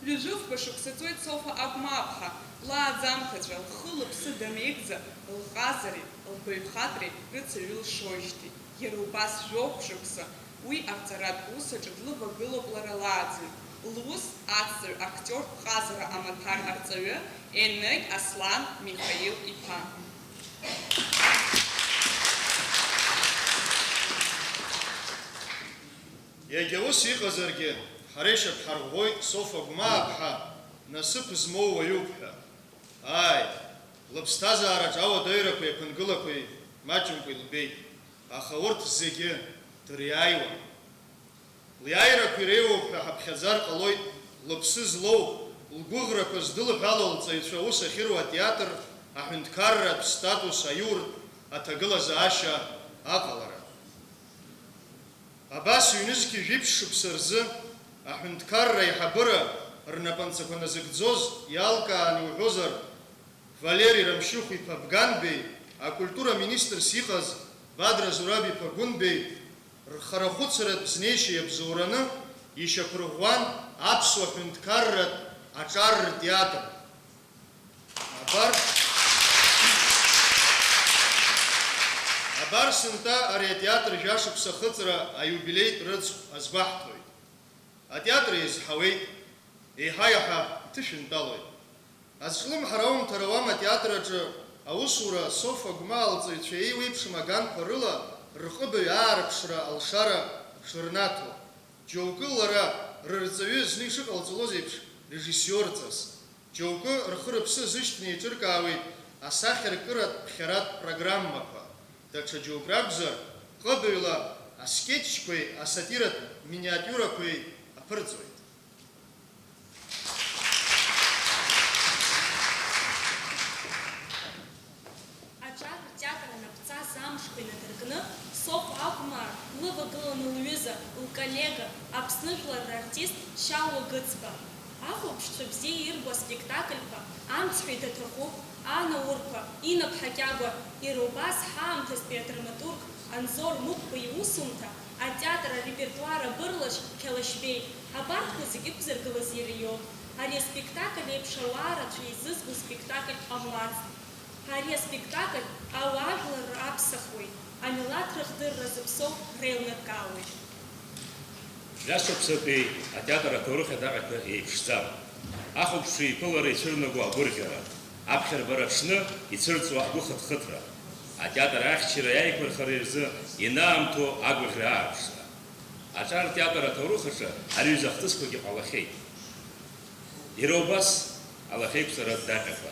Ҩажәи фба шықәса ҵуеит Софа Агәмааԥҳа, лааӡамҭаҵәҟьа, лхы-лыԥсы дамеигӡа, лҟазареи лбаҩхатәреи рыцаҩы лшоижьҭеи. Иара убас жәохә шықәса уи арҵаратә ус аҿы длывагылоуп лара лааӡаҩ, лус аҵаҩ, актиортә ҟазара амаҭәар арҵаҩы Енегь Аслан Михаил-иԥа. Иагьа ус иҟазаргьы, ҳара ишьақәҳарӷәӷәоит Софа Гәмааԥҳа насыԥ змоу уаҩуп ҳәа. Ааи, лыԥсҭазаараҿ ауадаҩрақәеи аԥынгылақәеи маҷымкәа илбеит, аха урҭ зегьы дыриааиуан. Лиааирақәа иреиуоуп ҳәа ҳаԥхьаӡар ҟалоит, лыԥсы злоу, лгәыӷрақәа здылҳәало лҵаҩцәа аус ахьыруа атеатр, аҳәынҭқарратә статус аиуртә аҭагылазаашьа аҟалара. Абас ҩнызқьи жәиԥшь шықәса рзы аҳәынҭқарра аиҳабыра рнапынҵақәа назыгӡоз иалкаан иуҳәозар, Валери Рамшьыхә-иԥа Бганбеи, акультура министрс иҟаз Бадра Зураб-иԥа Гәынбеи рхарахәыцратә знеишьа иабзоураны ишьақәырӷәӷәан аԥсуа ҳәынҭқарратә аҿар ртеатр. Абар, абар сынтәа ари атеатр жәашықәса ахыҵра аиубилеитә рыцхә азгәаҳҭоит. Атеатр еизҳауеит, еиҳа-еиҳа иҭышәынтәалоит. Азҿлымҳара аумҭар ауам атеатр аҿы аусура Софа Гәмаа лҵаҩцәа еиуеиԥшым аганқәа рыла рҟыбаҩ аарԥшра алшара шырнаҭо. Џьоукы лара рырҵаҩы зны ишыҟалҵалоз еиԥш режиссиорҵас, џьоукы рхы-рыԥсы азышьҭны еиҿыркаауеит асахьаркыратә ԥхьаратә программақәа, даҽа џьоук ракәзар, ҟыбаҩла аскетчқәеи асатиратә миниатиурақәеи аԥырҵоит. Аҿар ртеатр анапҵаз амшқәа инадыркны, Софа Агәмаа лывагыланы лҩыза, лколлега, Аԥсны жәлар рартист Шьалуа Гыцба. Ахәаԥшцәа бзиа ирбо аспектакльқәа, Амцҳәаҩ даҭахуп, Анаурқәа, Инап Ҳакьагәа, иара убас ҳаамҭазтәи адраматург Анзор Мықәба иусумҭа, атеатр арепертуар абырлаш Қьалашьбеи, абарҭқәа зегьы ықәзыргылаз иара иоуп. Ари аспектакль еиԥш ауаа рацәа еизызго спектакль ҟамлацт. Ари аспектакль ауаажәлар раԥсахуеит, амилаҭ рыхдырра зыԥсоу реилнаркаауеит. Жәашықәсатәи атеатр аҭоурых адаҟьақәа еиԥшӡам. Ахәаԥшцәа иԥылара ицәырнаго агәырӷьара, аԥхьарбара аҽны ицәырҵуа агәыхыҭхыҭра, атеатр ахьчара аиқәырхара рзы инаамҭоу агәаӷьра аарԥшра. Аҿар театр аҭоурых аҿы ари аҩыза ахҭысқәагьы ҟалахьеит. Иара убас алахьеиқәҵаратә даҟьақәа.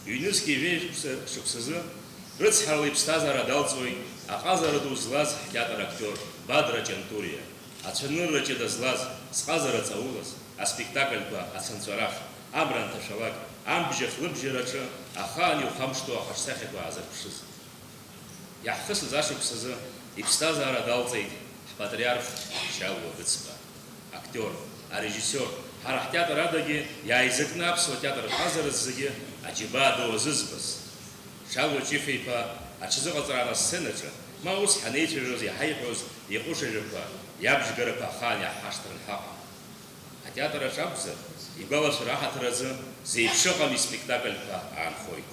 Ҩнызқьи жәеиза шықәсазы рыцҳарала иԥсҭазаара далҵуеит аҟазара ду злаз ҳтеатр актиор Бадра Ҷантуриа, ацәанырра ҷыда злаз, зҟазара ҵаулаз, аспектакльқәа Ацынҵәарах, Абра анҭашәалак, Амбжьахь лыбжьараҿы ахаан иухамышҭуа ахаҿсахьақәа аазырԥшыз. Иаҳхысыз ашықәсазы иԥсҭазаара далҵит ҳпатриарх Шьалуа Гыцба. Актиор, арежиссиор, ҳара ҳтеатр адагьы иааизакны аԥсуа театр ҟазара зегьы аџьабаа ду азызбаз Шалуа Ҷыф-иԥа аҽазыҟаҵара асценаҿы, ма ус ҳанеицәажәоз иҳаиҳәоз иҟәышажәақәа, иабжьгарақәа ахаан иаҳхашҭран ҳәа аҟан. Атеатр аҿы акәзар, игәалашәара аҳаҭыр азы зеиԥш ыҟам испектакльқәа аанхоит.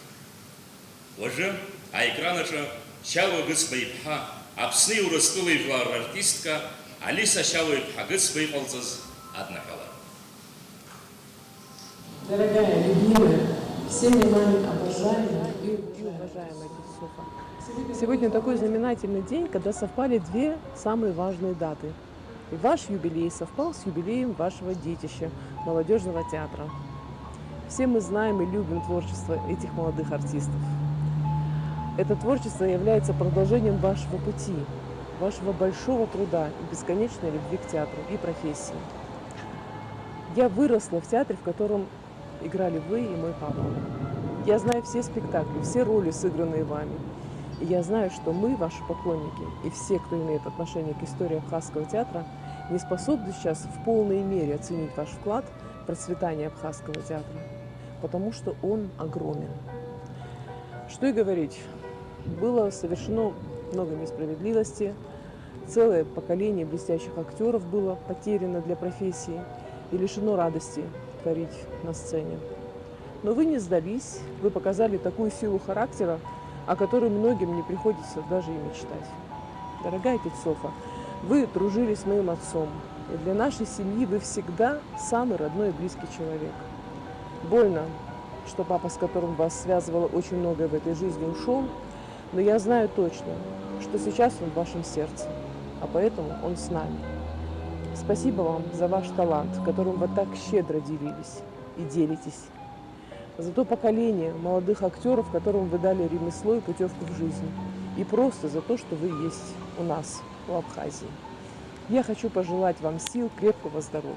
Уажәы аекран аҿы Шьалуа Гыцба-иԥҳа, Аԥсни Урыстәылеи жәлар рартистка Алиса Шьалуа-иԥҳа Гыцба иҟалҵаз адныҳәалара. Дорогая, любимая, всеми нами обожаемая и уважаемая Кицуфа. Сегодня такой знаменательный день, когда совпали две самые важные даты. И ваш юбилей совпал с юбилеем вашего детища, молодежного театра. Все мы знаем и любим творчество этих молодых артистов. Это творчество является продолжением вашего пути, вашего большого труда и бесконечной любви к театру и профессии. Я выросла в театре, в котором играли вы и мой папа. Я знаю все спектакли, все роли, сыгранные вами. И я знаю, что мы, ваши поклонники, и все, кто имеет отношение к истории абхазского театра, не способны сейчас в полной мере оценить ваш вклад в процветание абхазского театра, потому что он огромен. Что и говорить, было совершено много несправедливости, целое поколение блестящих актеров было потеряно для профессии и лишено радости творить на сцене. Но вы не сдались, вы показали такую силу характера, о которой многим не приходится даже и мечтать. Дорогая Кицуфа, вы дружили с моим отцом, и для нашей семьи вы всегда самый родной и близкий человек. Больно, что папа, с которым вас связывало очень многое в этой жизни, ушёл, но я знаю точно, что сейчас он в вашем сердце, а поэтому он с нами. Спасибо вам за ваш талант, которым вы так щедро делились и делитесь. За то поколение молодых актёров, которым вы дали ремесло и путёвку в жизнь. И просто за то, что вы есть у нас, у Абхазии. Я хочу пожелать вам сил, крепкого здоровья,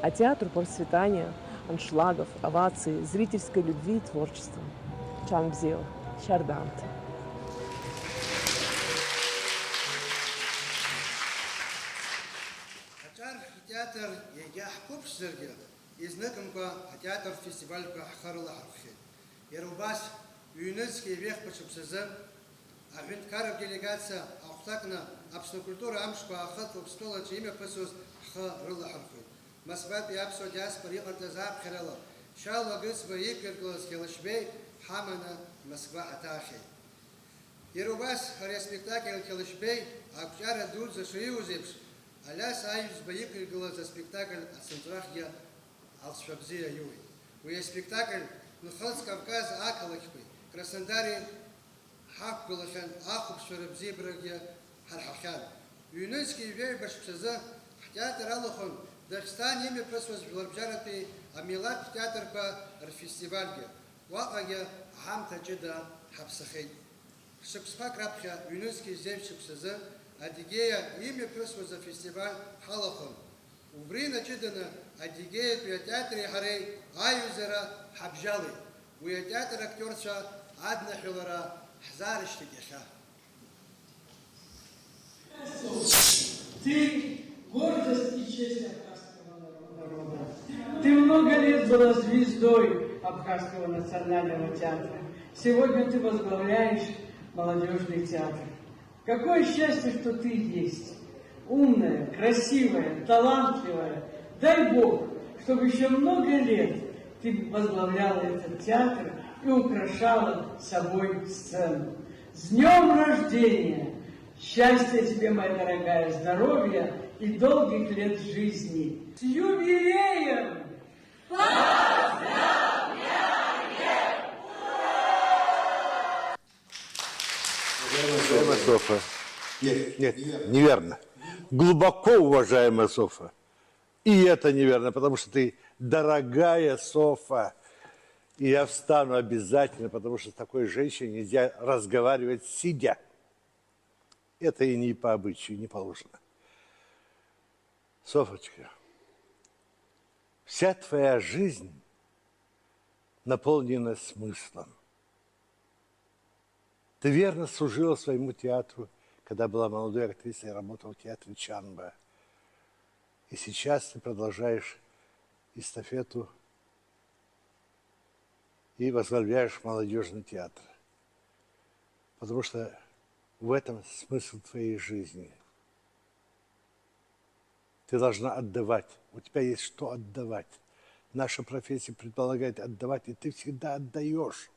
а театру процветания, аншлагов, оваций, зрительской любви и творчества. Чан бзиала, шьардаамҭа. Аҿар ҳтеатр иагьа ҳқәыԥшзаргьы, изныкымкәа атеатр фестивальқәа ҳхы рылаҳархәхьеит. Иара убас, ҩнызқьи жәеихԥа шықәсазы аҳәынҭқарратә делегациа ахәҭакны Аԥсны акультура амшқәа аахыҵ Уаԥстәылаҿы имҩаԥысуаз ҳхы рылаҳархәеит. Москватәи аԥсуа диаспора иҟарҵаз аԥхьарала, Шьалуа Гыцба иқәиргылаз Қьалышьбеи ҳаманы Москва ҳаҭаахьеит. Иара убас, ари аспектакль Қьалышьбеи ақәҿиара дуӡӡа шиҩуаз еиԥш, Алиас Аҩӡба иқәиргылаз аспектакль ацынҵәрахьгьы алҵшәа бзиа аиуеит. Уи аспектакль Нхыҵ Кавказ ақалақьқәеи Краснодари ҳақәгылахьан, ахәаԥшцәа рыбзиабарагьы ҳарҳахьан. Ҩнызқьи жәаҩба шықәсазы ҳтеатр алахәын Дагестан имҩаԥысуаз жәларбжьаратәи амилаҭтә театрқәа рфестивальгьы. Уаҟагьы ҳамҭа ҷыда ҳаԥсахеит. Шықәсқәак раԥхьа, ҩнызқьи жәеиза шықәсазы Адыгеиа имҩаԥысуаз афестиваль ҳалахәын. Убри инаҷыданы Адыгеиатәи атеатри ҳареи аиҩызара ҳабжьалеит. Уи атеатр актиорцәа адныҳәалара ҳзаарышьҭит иахьа. Ты гордость и честь абхазского народа. Ты много лет была звездой Абхазского национального театра. Сегодня ты возглавляешь молодежный театр. Какое счастье, что ты есть. Умная, красивая, талантливая. Дай Бог, чтобы еще много лет ты возглавляла этот театр и украшала собой сцену. С днём рождения! Счастья тебе, моя дорогая, здоровья и долгих лет жизни! С юбилеем! Уважаемая Софа. Нет, нет, неверно. Глубоко уважаемая Софа. И это неверно, потому что ты дорогая Софа. И я встану обязательно, потому что с такой женщиной нельзя разговаривать сидя. Это и не по обычаю, не положено. Софочка, вся твоя жизнь наполнена смыслом. Ты верно служила своему театру, когда была молодой актрисой и работала в театре Чанба. И сейчас ты продолжаешь эстафету и возглавляешь молодежный театр. Потому что в этом смысл твоей жизни. Ты должна отдавать. У тебя есть что отдавать. Наша профессия предполагает отдавать, и ты всегда отдаешь.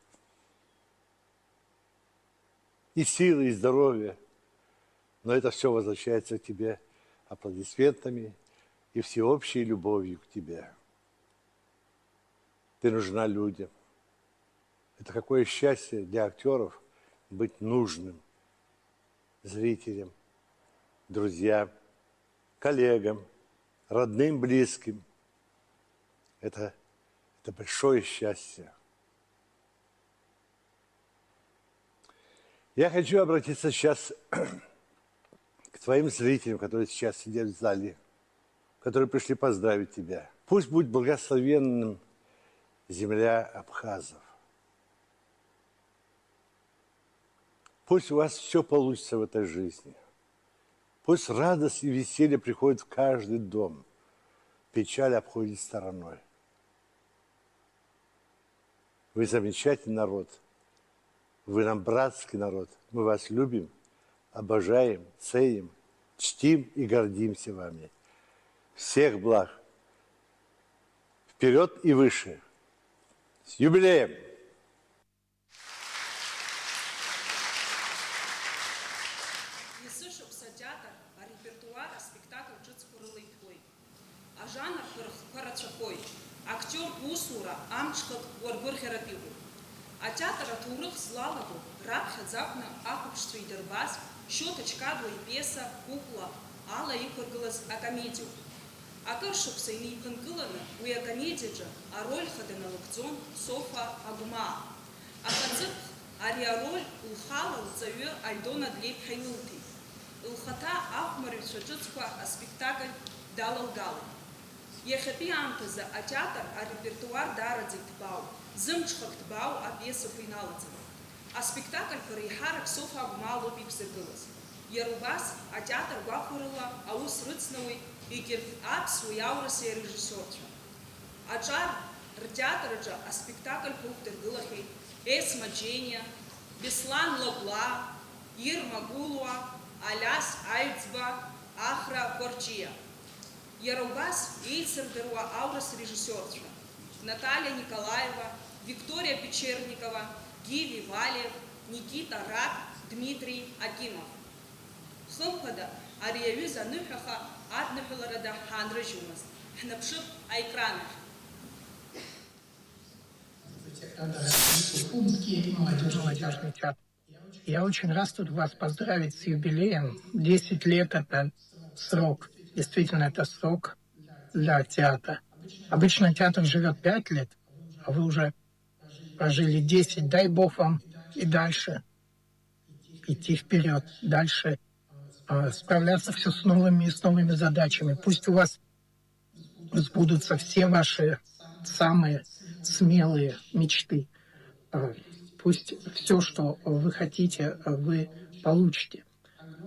И силы, и здоровье. Но это все возвращается к тебе аплодисментами и всеобщей любовью к тебе. Ты нужна людям. Это какое счастье для актеров быть нужным зрителям, друзьям, коллегам, родным, близким. Это, это большое счастье. Я хочу обратиться сейчас к твоим зрителям, которые сейчас сидят в зале, которые пришли поздравить тебя. Пусть будет благословенным земля абхазов. Пусть у вас все получится в этой жизни. Пусть радость и веселье приходит в каждый дом. Печаль обходит стороной. Вы замечательный народ. Вы нам братский народ. Мы вас любим, обожаем, ценим, чтим и гордимся вами. Всех благ. Вперед и выше. С юбилеем! Есышықәса атеатр арепертуар аспектакль ҿыцқәа рыла иҭәуеит. Ажанрқәа рыхқәа рацәахоит, актиортә усура амҽхак уаргәырӷьаратә иҟоуп. Атеатр аҭоурых злалаго раԥхьаӡа акәны ахәаԥшцәа идырбаз Шьоҭа Чкадуа ипиеса Кәыкәла ала иқәыргылаз акомедиоуп. Акыр шықәса инеиԥынкыланы уи акомедиаҿы ароль хада налыгӡон Софа Агәмаа. Аха ҵыԥх ари ароль лхала лҵаҩы Альдона Длеиԥҳа илылҭеит. Лхаҭа ахәмарҩцәа ҿыцқәа аспектакль далалгалеит. Иахьатәи аамҭазы атеатр арепертуар даараӡа иҭбаауп, зымҽхак ҭбаау апиесақәа иналаҵаны. Аспектакльқәа реиҳарак Софа Агәмаа лоуп иқәзыргылаз. Иара убас атеатр гәахәарыла аус рыцнауеит егьырҭ аԥсуеи аурысеи арежиссиорцәа. Аҿар ртеатр аҿы аспектакльқәа ықәдыргылахьеит Есма Џьениа, Беслан Лагәлаа, Ирма Гәылуа, Алиас Аҩӡба, Ахра Кәарҷиа. Иара убас еицырдыруа аурыс режиссиорцәа Наталиа Николаева, Викториа Печерникова, Гиви Валиев, Никита Рак, Дмитрий Акимов. Хымԥада, ари аҩыза аныҳәаха адныҳәаларада ҳаанрыжьуамызт. Ҳнаԥшып аекран ахь. Кумский молодежный театр. Я очень рад тут вас поздравить с юбилеем. Десять лет — это срок. Действительно, это срок для театра. Обычно театр живет пять лет, а вы уже прожили десять. Дай Бог вам и дальше идти вперед, дальше, а, справляться всё с новыми и с новыми задачами. Пусть у вас сбудутся все ваши самые смелые мечты. А, пусть всё, что вы хотите, вы получите.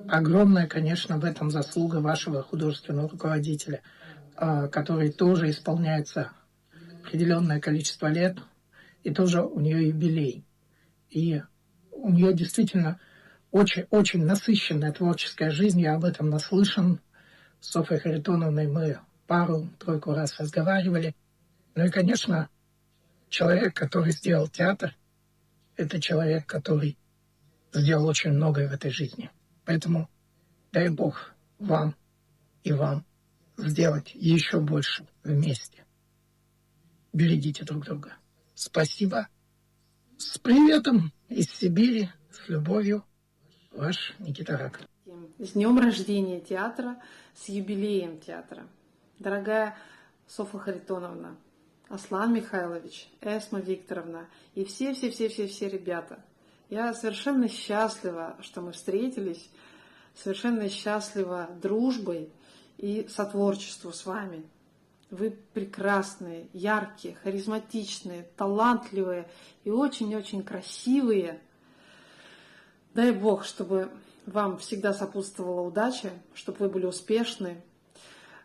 Огромная, конечно, в этом заслуга вашего художественного руководителя, а, который тоже исполняется определённое количество лет, и тоже у неё юбилей. И у неё действительно очень, очень насыщенная творческая жизнь, я об этом наслышан. С Софьей Харитоновной мы пару-тройку раз разговаривали. Ну и, конечно, человек, который сделал театр, это человек, который сделал очень многое в этой жизни. Поэтому дай Бог вам и вам сделать ещё больше вместе. Берегите друг друга. Спасибо. С приветом из Сибири, с любовью, ваш Никита Рак. С днём рождения театра, с юбилеем театра. Дорогая Софа Харитоновна, Аслан Михайлович, Эсма Викторовна и все-все-все-все-все ребята. Я совершенно счастлива, что мы встретились, совершенно счастлива дружбой и сотворчеству с вами. Вы прекрасные, яркие, харизматичные, талантливые и очень-очень красивые. Дай Бог, чтобы вам всегда сопутствовала удача, чтобы вы были успешны,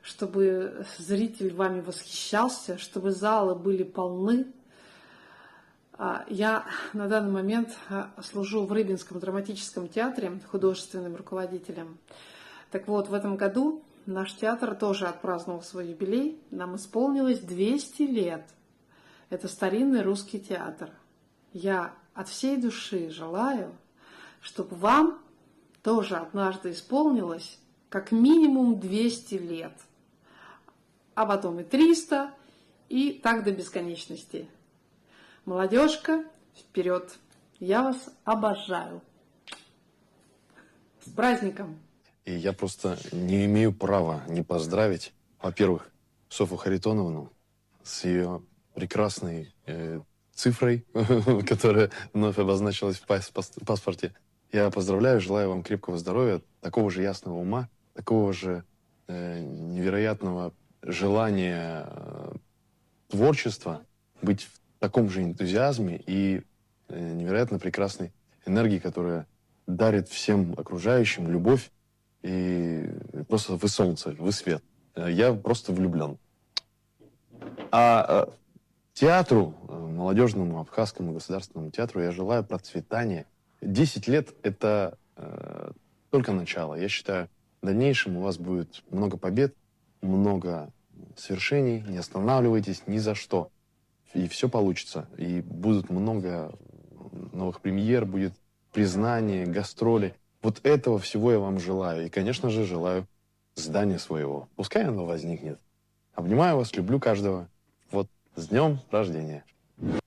чтобы зритель вами восхищался, чтобы залы были полны. А, я на данный момент, а, служу в Рыбинском драматическом театре художественным руководителем. Так вот, в этом году наш театр тоже отпраздновал свой юбилей. Нам исполнилось двести лет. Это старинный русский театр. Я от всей души желаю, чтобы вам тоже однажды исполнилось как минимум двести лет, а потом и триста, и так до бесконечности. Молодежка, вперёд! Я вас обожаю! С праздником! И я просто не имею права не поздравить, во-первых, Софу Харитоновну с ее прекрасной э, цифрой, которая вновь обозначилась в пас- пас- паспорте. Я поздравляю, желаю вам крепкого здоровья, такого же ясного ума, такого же э, невероятного желания э, творчества, быть в таком же энтузиазме и э, невероятно прекрасной энергии, которая дарит всем окружающим любовь и просто вы солнце, вы свет. Э, Я просто влюблен. А э, театру, э, молодежному абхазскому государственному театру я желаю процветания. Десять лет — это э, только начало. Я считаю, в дальнейшем у вас будет много побед, много свершений. Не останавливайтесь ни за что. И все получится. И будут много новых премьер, будет признание, гастроли. Вот этого всего я вам желаю. И, конечно же, желаю здания своего. Пускай оно возникнет. Обнимаю вас, люблю каждого. Вот, с днем рождения.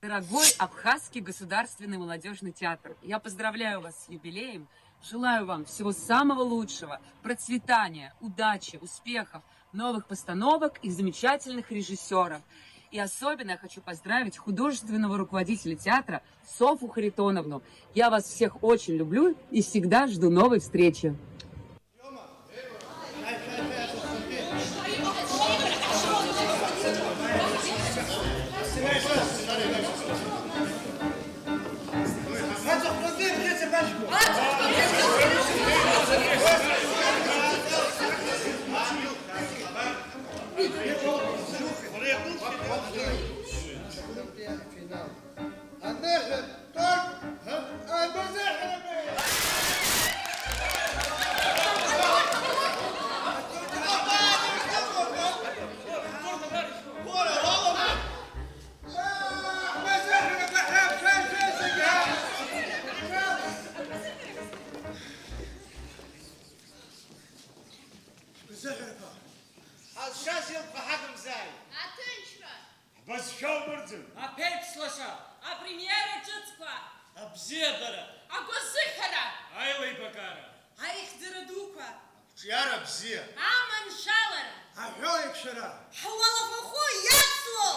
Дорогой Абхазский государственный молодежный театр, я поздравляю вас с юбилеем, желаю вам всего самого лучшего, процветания, удачи, успехов, новых постановок и замечательных режиссеров. И особенно я хочу поздравить художественного руководителя театра Софу Харитоновну. Я вас всех очень люблю и всегда жду новой встречи. Ҳазшаз илԥха ҳагымзааит! Аҭынчра! Ҳбызшәа умырӡын! Аԥеиԥш лаша! Апремиера ҿыцқәа! Абзиабара! Агәазыҳәара! Аилибакаара! Аихьӡара дуқәа! Қәҿиара бзиа! Аманшәалара! Аҳәоу еиқәшәара! Ҳуалафахәы иацло!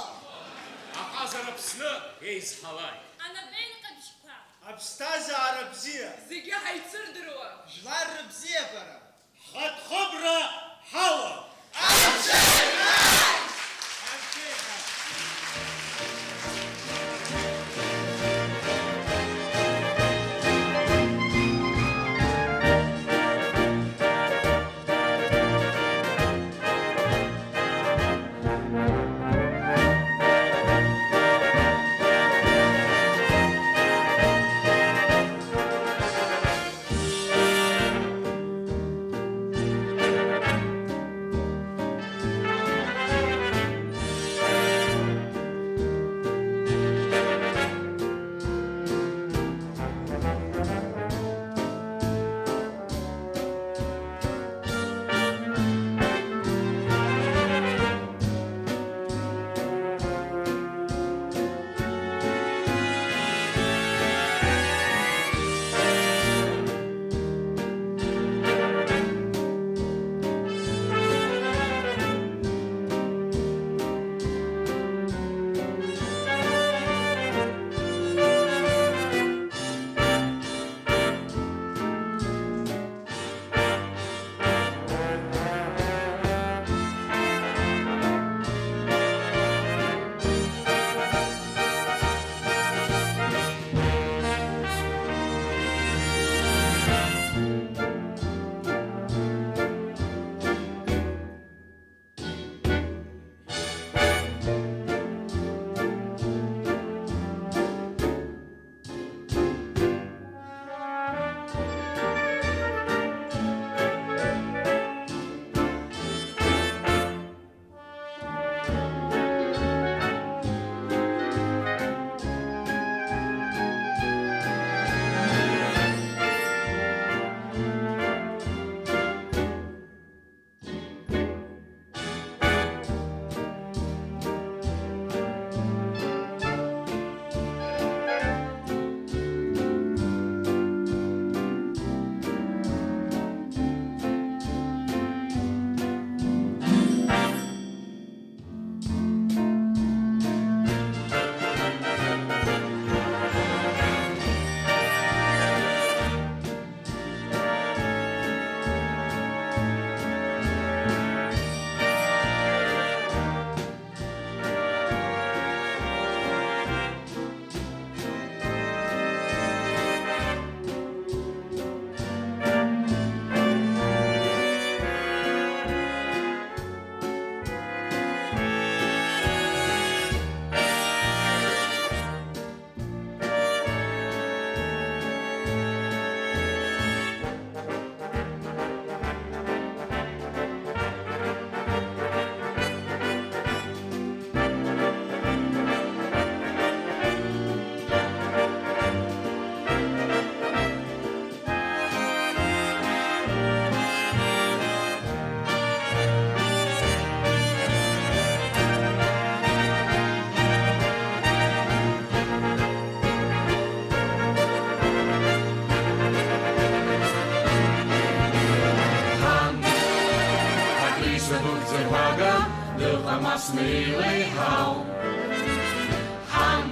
Аҟазара Аԥсны еизҳалааит! Анапеинҟьабжьқәа! Аԥсҭазаара бзиа! Зегьы ҳаицырдыруа! Жәлар рыбзиабара! Ҳхатәхыбра ҳауа! Ҳәага дыҟам Аԥсны илеиҳау. Ҳан,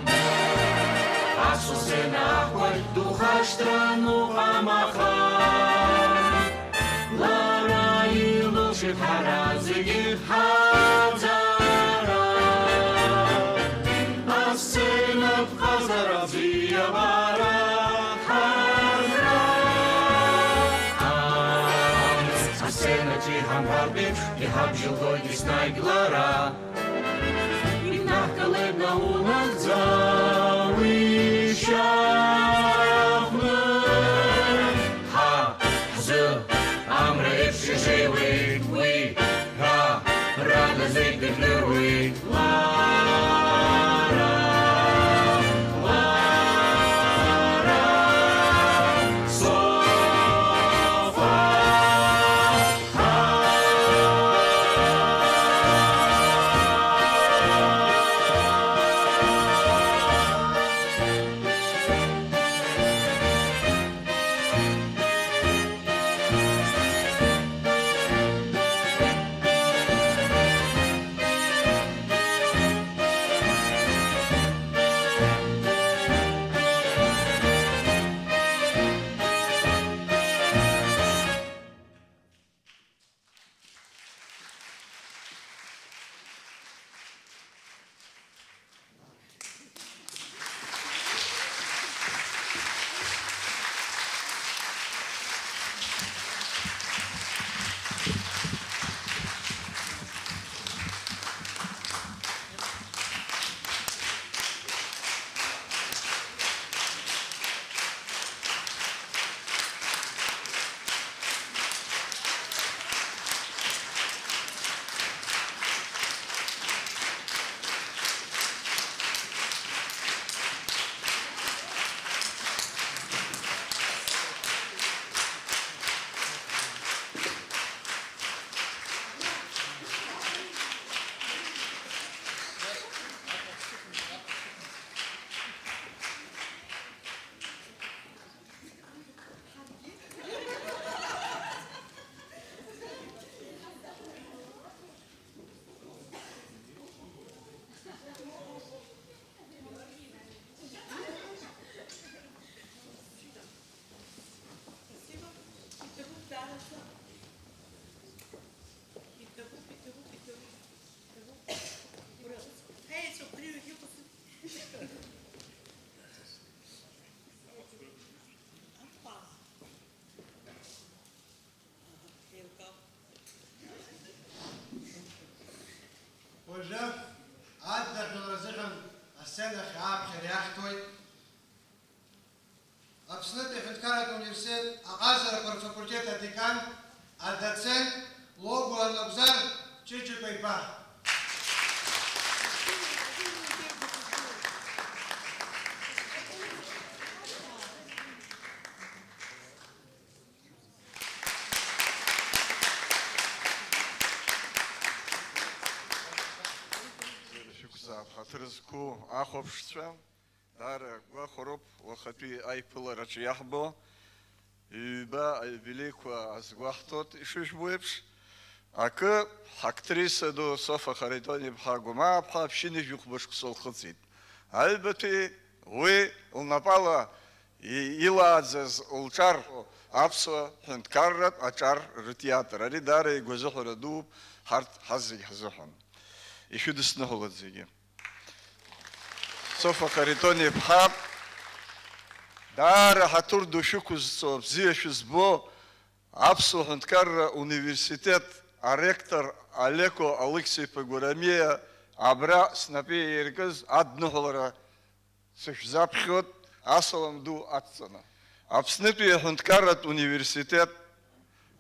асасцена аҳкәажә духашҭран уҟам аха. Лара илылшеит ҳара зегьы ҳаӡара. Асценатә ҟазара бзиабара ҳарҭра. Асценаҿ иҳамҳәартә еиԥш, иҳабжьылгоит еснагь лара. Иднаҳгалеит наунагӡа уи шьахәны. Ҳа ҳзы амра еиԥш ишеиуеит уи, ҳәа рада зегь дыжәдыруеит лара, лара, Софа. Уажәы адныҳәалара азыҳәан асценахь ааԥхьара иахьҭоит Аԥснытәи аҳәынҭқарратә университет аҟазарақәа рфакультет адекан, адоцент Логәуа Ногәзар Ҷыҷыкәа-иԥа. Шәықәсаап, ҳаҭыр зқәу ахәаԥшцәа, даара гәахәароуп уахатәи аиԥылараҿы иаҳбо. Ҩба аиубилеиқәа азгәаҳҭоит, ишыжәбо еиԥш, акы, ҳактриса ду Софа Харитон-иԥҳа Гәамаа-ԥҳа ԥшьынҩажәи хәба шықәса лхыҵит. Аҩбатәи уи лнапала и-, илааӡаз лҿар, аԥсуа ҳәынҭқарратә аҿар ртеатр. Ари даара игәазыҳәара дууп ҳарҭ ҳазегь ҳзыҳәан. Ишәыдысныҳәалоит зегьы. Софа Харитон-иԥҳа, даара ҳаҭыр ду шәықәызҵо, бзиа шәызбо, Аԥсуа ҳәынҭқарра университет аректор Алеко Алықьса-иԥа Гәарамиа абра снапы иаиркыз адныҳәалара сышәзаԥхьоит асалам ду адҵаны. Аԥснытәи аҳәынҭқарратә университет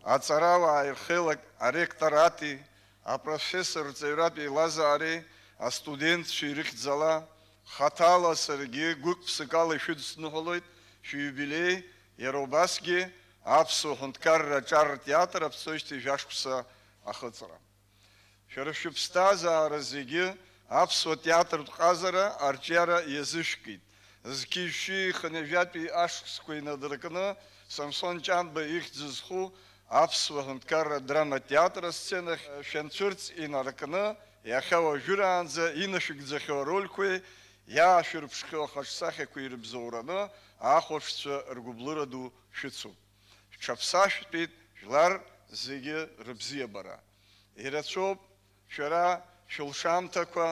аҵарауаа ирхеилак аректорати, апрофессор рҵаҩратә еилазаареи астудентцәеи рыхьӡала, хаҭала саргьы гәык-ԥсыкала ишәыдысныҳәалоит шәиубилеи, иара убасгьы аԥсуа ҳәынҭқарра аҿар ртеатр аԥҵоижьҭеи жәашықәса ахыҵра. Шәара шәыԥсҭазаара зегьы аԥсуа театртә ҟазара арҿиара иазышәкит. Зқьи жәшәи хынҩажәатәи ашықәсқәа инадыркны, Самсон Ҷанба ихьӡ зху Аԥсуа ҳәынҭқарра драматеатр асценахь шәанцәырҵ инаркны, иахьа уажәраанӡа инашәыгӡахьоу арольқәеи иаашәырԥшхьоу ахаҿсахьақәеи рыбзоураны ахәаԥшцәа ргәыблыра ду шәыцуп. Шәҽаԥсашәтәит жәлар зегьы рыбзиабара. Ирацәоуп шәара шәылшамҭақәа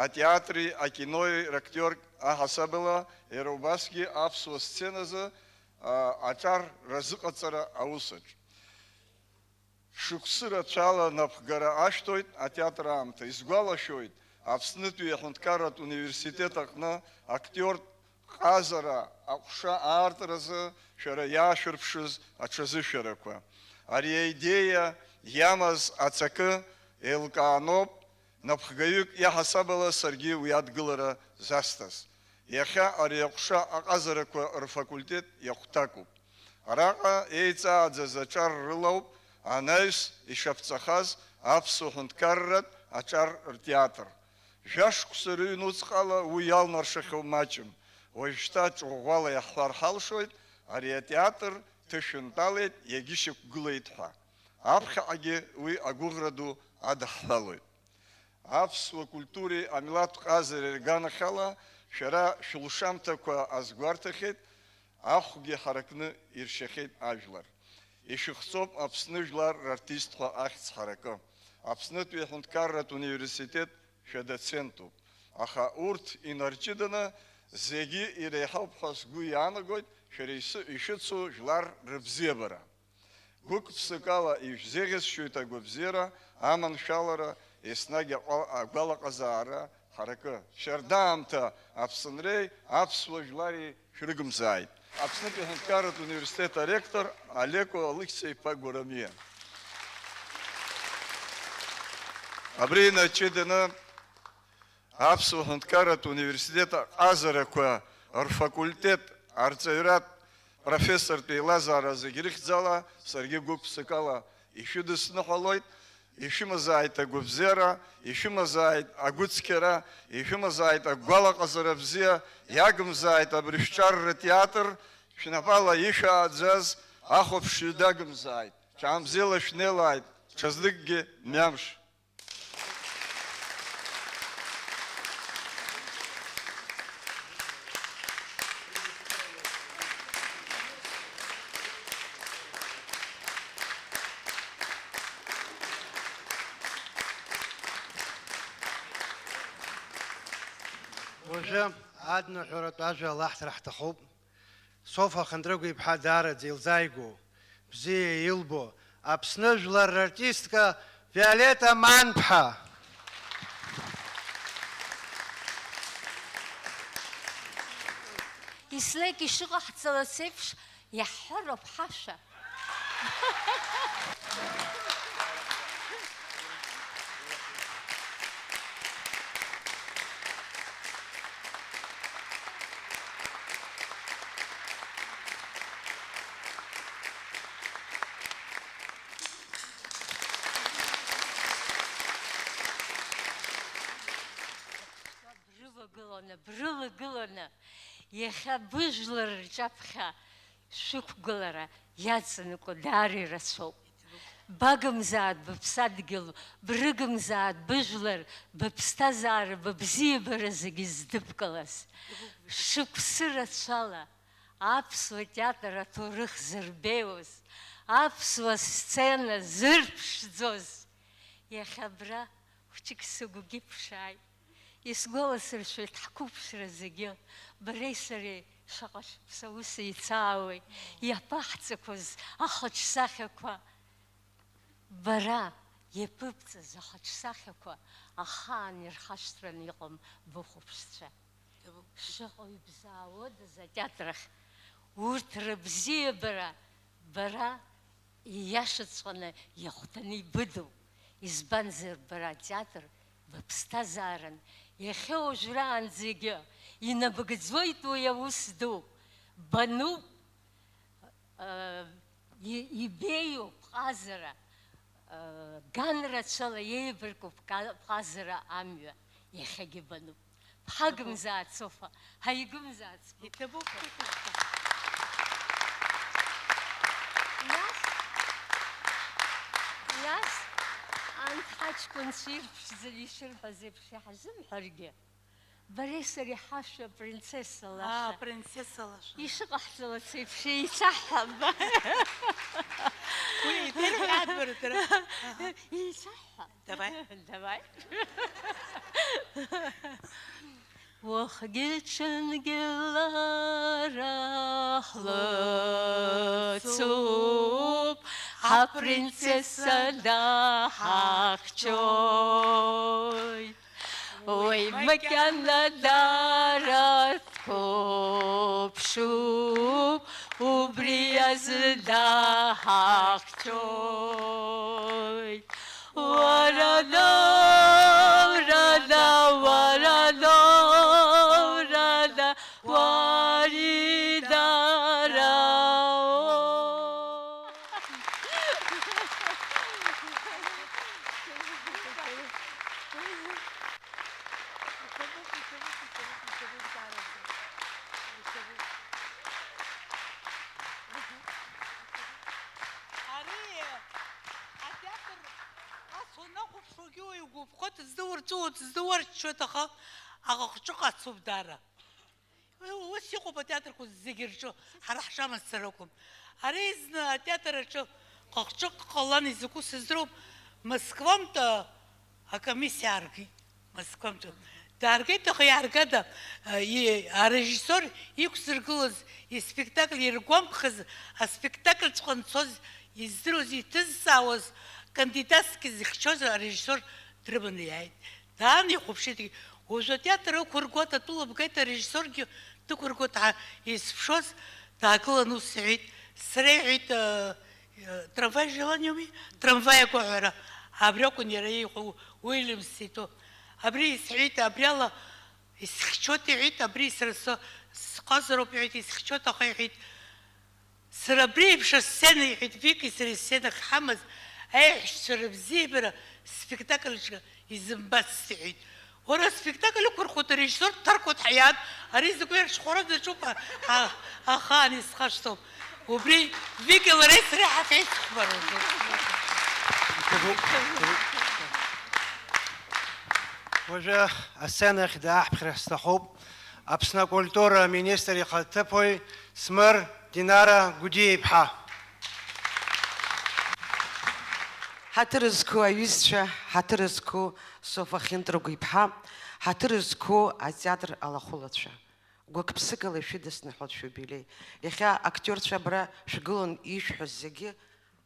атеатри акинои рактиорк аҳасабала, иара убасгьы аԥсуа сценазы, а, аҿар разыҟаҵара аусаҿ. Шықәсы рацәала напхгара ашәҭоит атеатр аамҭа. Исгәалашәоит, Аԥснытәи аҳәынҭқарратә университет аҟны актиортә ҟазара аҟәша аартразы шәара иаашәырԥшыз аҽазышәарақәа. Ари аидеиа иамаз ацакы еилкааноуп, напхгаҩык иаҳасабала саргьы уи адгылара засҭаз. Иахьа ари аҟәша аҟазарақәа рфакультет иахәҭакуп. Араҟа еиҵааӡаз аҿар рылоуп анаҩс ишаԥҵахаз аԥсуа ҳәынҭқарратә аҿар ртеатр. Жәашықәса рыҩнуҵҟала уи иалнаршахьоу маҷым. Уажәшьҭа ҿыӷәӷәала иаҳҳәар ҳалшоит, ари атеатр ҭышәынтәалеит, иагьышьақәгылеит ҳәа. Аԥхьаҟагьы уи агәыӷра ду адаҳҳәалоит. Аԥсуа культуреи амилаҭтә ҟазареи рганахьала шәара шәылшамҭақәа азгәарҭахьеит, ахәгьы ҳаракны иршьахьеит ажәлар. Ишәыхҵоуп Аԥсны жәлар рартист ҳәа ахьӡ ҳаракы. Аԥснытәи аҳәынҭқарратә университет шәадоцентуп. Аха урҭ инарҷыданы зегьы иреиҳауп ҳәа сгәы иаанагоит шәара ишәы-, ишәыцу жәлар рыбзиабара. Гәык-ԥсыкала ишәзеӷьасшьоит агәабзиара, аманшәалара, еснагь аҟәа-, агәалаҟазаара ҳаракы. Шәардаамҭа Аԥсынреи аԥсуа жәлари шәрыгымзааит. Аԥснытәи аҳәынҭқарратә университет аректор Алеко Алықьса-иԥа Гәарамиа. Абри инаҷыданы Аԥсуа ҳәынҭқарратә университет аҟазарақәа рфакультет арҵаҩратә профессортә еилазаара зегь рыхьӡала саргьы гәык-ԥсыкала ишәыдысныҳәалоит, ишәымазааит агәабзиара, ишәымазааит агәыцқьара, ишәымазааит агәалаҟазара бзиа, иагымзааит абри шәҿар ртеатр, шәнапала ишәааӡаз ахәаԥшҩы дагымзааит, ҽаамзела шәнеилааит, ҽазныкгьы мҩамш. Уажәы адныҳәаратә ажәа алаҳҭар ҳҭахуп. Софа Хандрыгә-иԥҳа даараӡа илзааигәоу, бзиа илбо, Аԥсны жәлар рартистка Виолетта Манԥҳа. Еснагь ишыҟаҳҵалац еиԥш, иаҳҳәароуп ҳашәа. Брывагыланы, брылагыланы, иахьа быжәлар рҿаԥхьа шәықәгылара иаҵанакуа даара ирацәоуп. Багымзааит быԥсадгьыл, брыгымзааит быжәлар, быԥсҭазаара, быбзиабара зегьы здыбкылаз. Шықәсы рацәала аԥсуа театр аҭоурых зырбеиоз, аԥсуа сцена зырԥшӡоз, иахьа абра хәыҷык сыгәгьы ԥшааит. Исгәаласыршәоит ҳқәыԥшра зегьы, бареи сареи шаҟа шықәса ус еицаауеи, иаԥаҳҵақәаз ахаҿсахьақәа. Бара иаԥыбҵаз ахаҿсахьақәа ахаан ирхашҭраны иҟам быхәаԥшцәа. Шаҟаҩ бзаауадаз атеатр ахь. Урҭ рыбзиабара бара ииашаҵәҟьаны иахәҭаны ибыдуп. Избанзар, бара атеатр быԥсҭазааран, иахьа уажәраанӡагьы инабыгӡоит уи аус ду. Бануп, э, и-, ибеиоуп ҟазара, э, ган рацәала еибаркуп ка-, ҟазара амҩа, иахьагьы бануп. Ҳагымзааит, Софа, ҳаигымзааит, сгәы. Иҭабуп. Нас, Нас, анҭ ҳаҷкәынцәа ирԥшӡаны ишырҳәаз еиԥш иҳазымҳәаргьы, бареи сареи ҳашәа принцесса лаша. Аа, принцесса лаша. Ишыҟаҳҵалац еиԥш еицаҳҳап. Уи еиҭеирҳәаатәбара дара. Аҳа. Еицаҳҳап. Давай. Давай. Уахгьы-ҽынгьы лара ҳлыцуп, ҳапринцесса даҳахьчоит. Уи макьана дара дқәыԥшуп, убри азы даҳахьчоит. Уара доурада, уара доурада, уари дарао. Ари атеатр ас унахәаԥшуагьы уаҩ угәаԥхоит, зны урҵәуоит, зны уарччоит, аха аҟыҟҿыҟ ацуп даара. Уи ус иҟоуп атеатрқәа зегьы рҿы, ҳара ҳшамацара акәым. Ари зны атеатр аҿы ҟыҟҿыҟ ҟалан, изакәу сыздыруам, Москвантә акомиссиа ааргеит. Москвантәи. Дааргеит, аха иааргада, а, и-, арежиссиор иқәзыргылаз испектакль иргәамԥхаз, аспектакльҵәҟьа анцоз, издыруаз, иҭызҵаауаз, кандидатские зыхьчоз арежиссиор дрыманы иааит. Даан ихәаԥшит, уажә атеатр ықәыргоит, атәыла бгеит, арежиссиоргьы дықәыргоит ҳәа изԥшоз, даагылан ус иҳәеит, сара иҳәеит, а, Трамвай желаниуми? Трамвай агәаҳәара. Абри акәын иара ииҳәо, Уильямс иҭоу. Абри исҳәеит, абри ала исхьчоит, иҳәеит, абри сара со-, сҟазароуп, иҳәеит, исхьчоит, аха иҳәеит, сара абри еиԥш асцена, иҳәеит, Вики сареи сценахь ҳамаз аиҳәшьцәа рыбзиабара спектакль аҿы изымбацт, иҳәеит. Уара аспектакль ықәырхуеит, арежиссиор дҭаркуеит ҳәа иаан, ари закәи арҽхәара даҿуп, а-, а-, ахаан исхашҭуам. Убри Вики лареи сареи ҳахьеицхәмаруа. Уажәы асцена ахь дааҳԥхьар сҭахуп Аԥсны акультура аминистр ихаҭыԥуаҩ Смыр Динара Гәдиа-иԥҳа. Ҳаҭыр зқәу аҩызцәа, ҳаҭыр зқәу Софа Хьынтрыгә-иԥҳа, ҳаҭыр зқәу атеатр алахәылацәа, гәык-ԥсыкала ишәыдысныҳәоит шәиубилеи. Иахьа актиорцәа абра шәгылан ишәҳәоз зегьы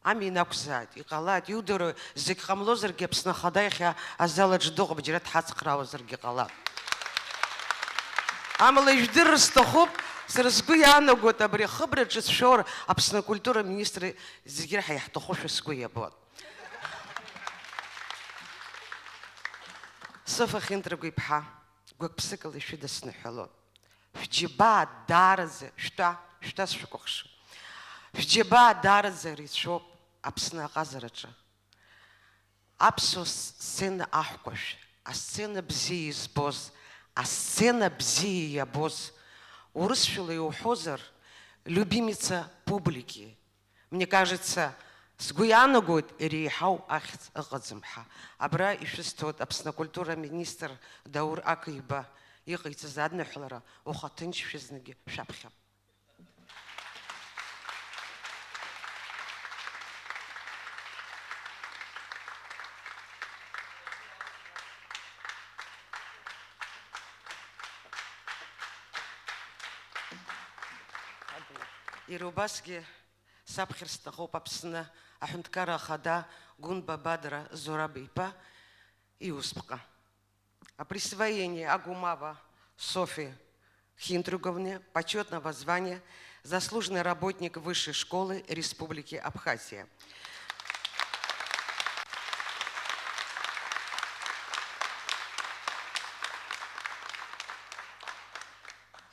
амҩа инақәзааит, иҟалааит, иудыруа зегь ҟамлозаргьы Аԥсны Ахада иахьа азал аҿы дыҟоуп, џьара дҳацхраауазаргьы ҟалап. Амала ижәдырыр сҭахуп, сара сгәы иаанагоит абри ахыбраҿы сшәоур Аԥсны акультура аминистр зегьы реиҳа иаҳҭахушәа сгәы иабон. Софа Хьынтрыгә-иԥҳа, гәык-ԥсыкала ишәыдысныҳәалоит. Шәџьабаа даараӡа, шәтәа, шәтәа сшәыкәыхшоуп. Шәџьабаа даараӡа ирацәоуп Аԥсны аҟазараҿы. Аԥсуа сцена аҳкәажә, асцена бзиа избоз, асцена бзиа иабоз, урысшәала иуҳәозар, любимица публики. Мне кажется, сгәы иаанагоит, иреиҳау ахьӡ ыҟаӡам ҳәа. Абра ишәысҭоит Аԥсны акультура аминистр Даур Акиба иҟаиҵаз адныҳәалара, ухаҭынчшәа зныгьы шәаԥхьап. Иара убасгьы саԥхьар сҭахуп Аԥсны аҳәынҭқарра ахада Гәынба Бадра Зураб-иԥа иусԥҟа. О присвоении Агумава Софьи Хинтрюговне почётного звания «Заслуженный работник Высшей школы Республики Абхазия».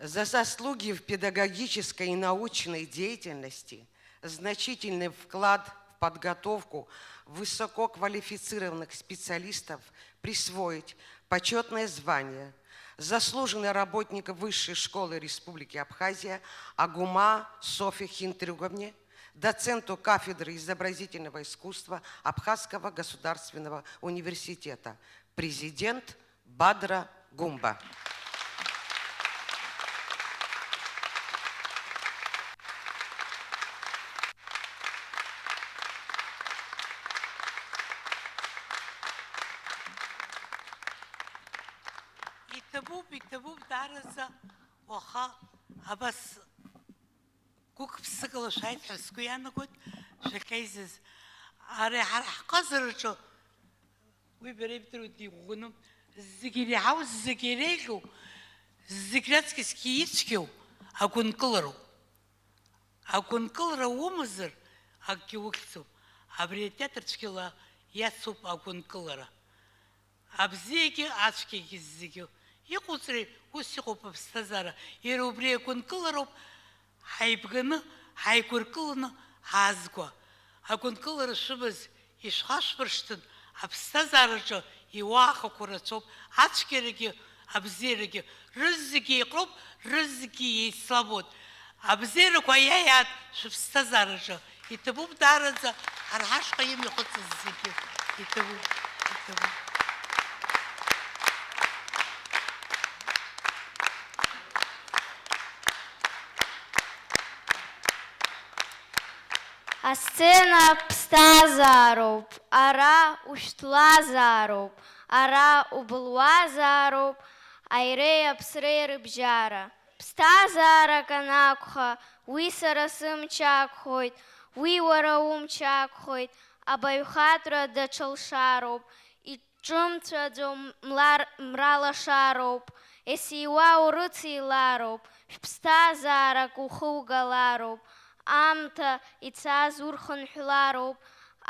За заслуги в педагогической и научной деятельности, значительный вклад в подготовку высококвалифицированных специалистов присвоить почётное звание «Заслуженный работник Высшей школы Республики Абхазия» Агума Софье Хинтрюговне, доценту кафедры изобразительного искусства Абхазского государственного университета, президент Бадра Гумба. Иҭабуп, иҭабуп, даараӡа уаха абас гәык-ԥсыкала шәааит ҳәа сгәы иаанагоит, шәахьеизаз. Ари ҳара ҳҟазараҿы, уи бара ибдыруеит, иӷәӷәаны, зегь иреиҳау, зегь иреиӷьу, зегь раҵкьысгьы ицәгьоу агәынкылароуп. Агәынкылара умазар, акгьы ухьӡом. Абри атеатр цәгьала иацуп агәынкылара. Абзиагьы ацәгьагьы зегьы. Иҟоуҵари, ус иҟоуп аԥсҭазаара. Иара убри агәынкылароуп ҳаибганы, ҳаигәыркыланы ҳаазго. Агәынкылара шәымаз ишәхашәмыршҭын, аԥсҭазаараҿы иуаахақәоу рацәоуп, ацәгьарагьы, абзиарагьы, рызегьы еиҟароуп, рызегьы еицлабуеит. Абзиарақәа аиааиаат шәыԥсҭазаараҿы. Иҭабуп даараӡа ҳара ҳашҟа имҩахыҵыз зегьы. Иҭабуп, иҭабуп. Асцена ԥсҭазаароуп, ара ушәҭлазаароуп, ара убылуазаароуп, аиреи аԥсреи рыбжьара. Ԥсҭазаарак анакәха, уи сара сымч ақәхоит, уи уара умч ақәхоит, абаҩхатәра даҽа лшароуп, иҿымцәаӡо млар-, мра лашароуп, есиуа урыцеилароуп, шәԥсҭазаарак ухугалароуп, аамҭа ицаз урхынҳәлароуп,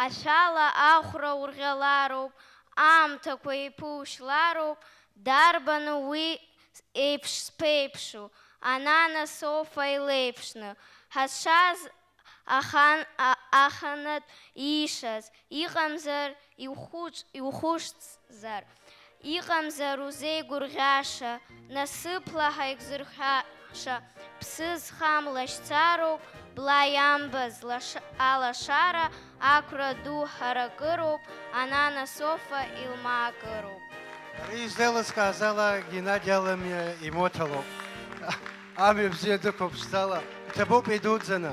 ашәала ахәра урӷьалароуп, аамҭақәа еиԥушьлароуп, дарбану уи еиԥш зԥеиԥшу, ананас Софа илеиԥшны, ҳазшаз ахан-, а-, аханатә иишаз, иҟамзар, иухәыц-, иухәышҵзар, иҟамзар узеигәырӷьаша, насыԥла ҳаигәзырҳәаша, ԥсы зхам лашьцароуп, бла иамбаз лаша-, алашара, ақәра ду ҳаракыроуп, ананас Софа илмаакыроуп. Ари изеилыскааз ала Геннади Аламиа имоҭалоуп. Амҩа бзиа дықәуп ԥшӡала. Иҭабуп идуӡӡаны.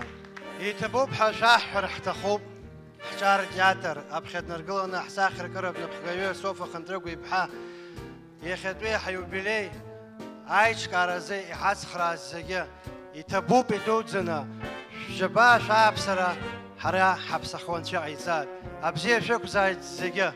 Иҭабуп ҳәа шәаҳҳәар ҳҭахуп. Ҳҿар театр аԥхьа днаргыланы ҳсахьаркыратә напхгаҩы Софа Хынтрыгә-иԥҳа иахьатәи ҳиубилеи аиҿкааразы иҳацхрааз зегьы иҭабуп идуӡӡаны, шәжьабаа шәааԥсара ҳара ҳаԥсахуанцәа иҟаиҵааит. Абзиа шәықәзааит зегьы!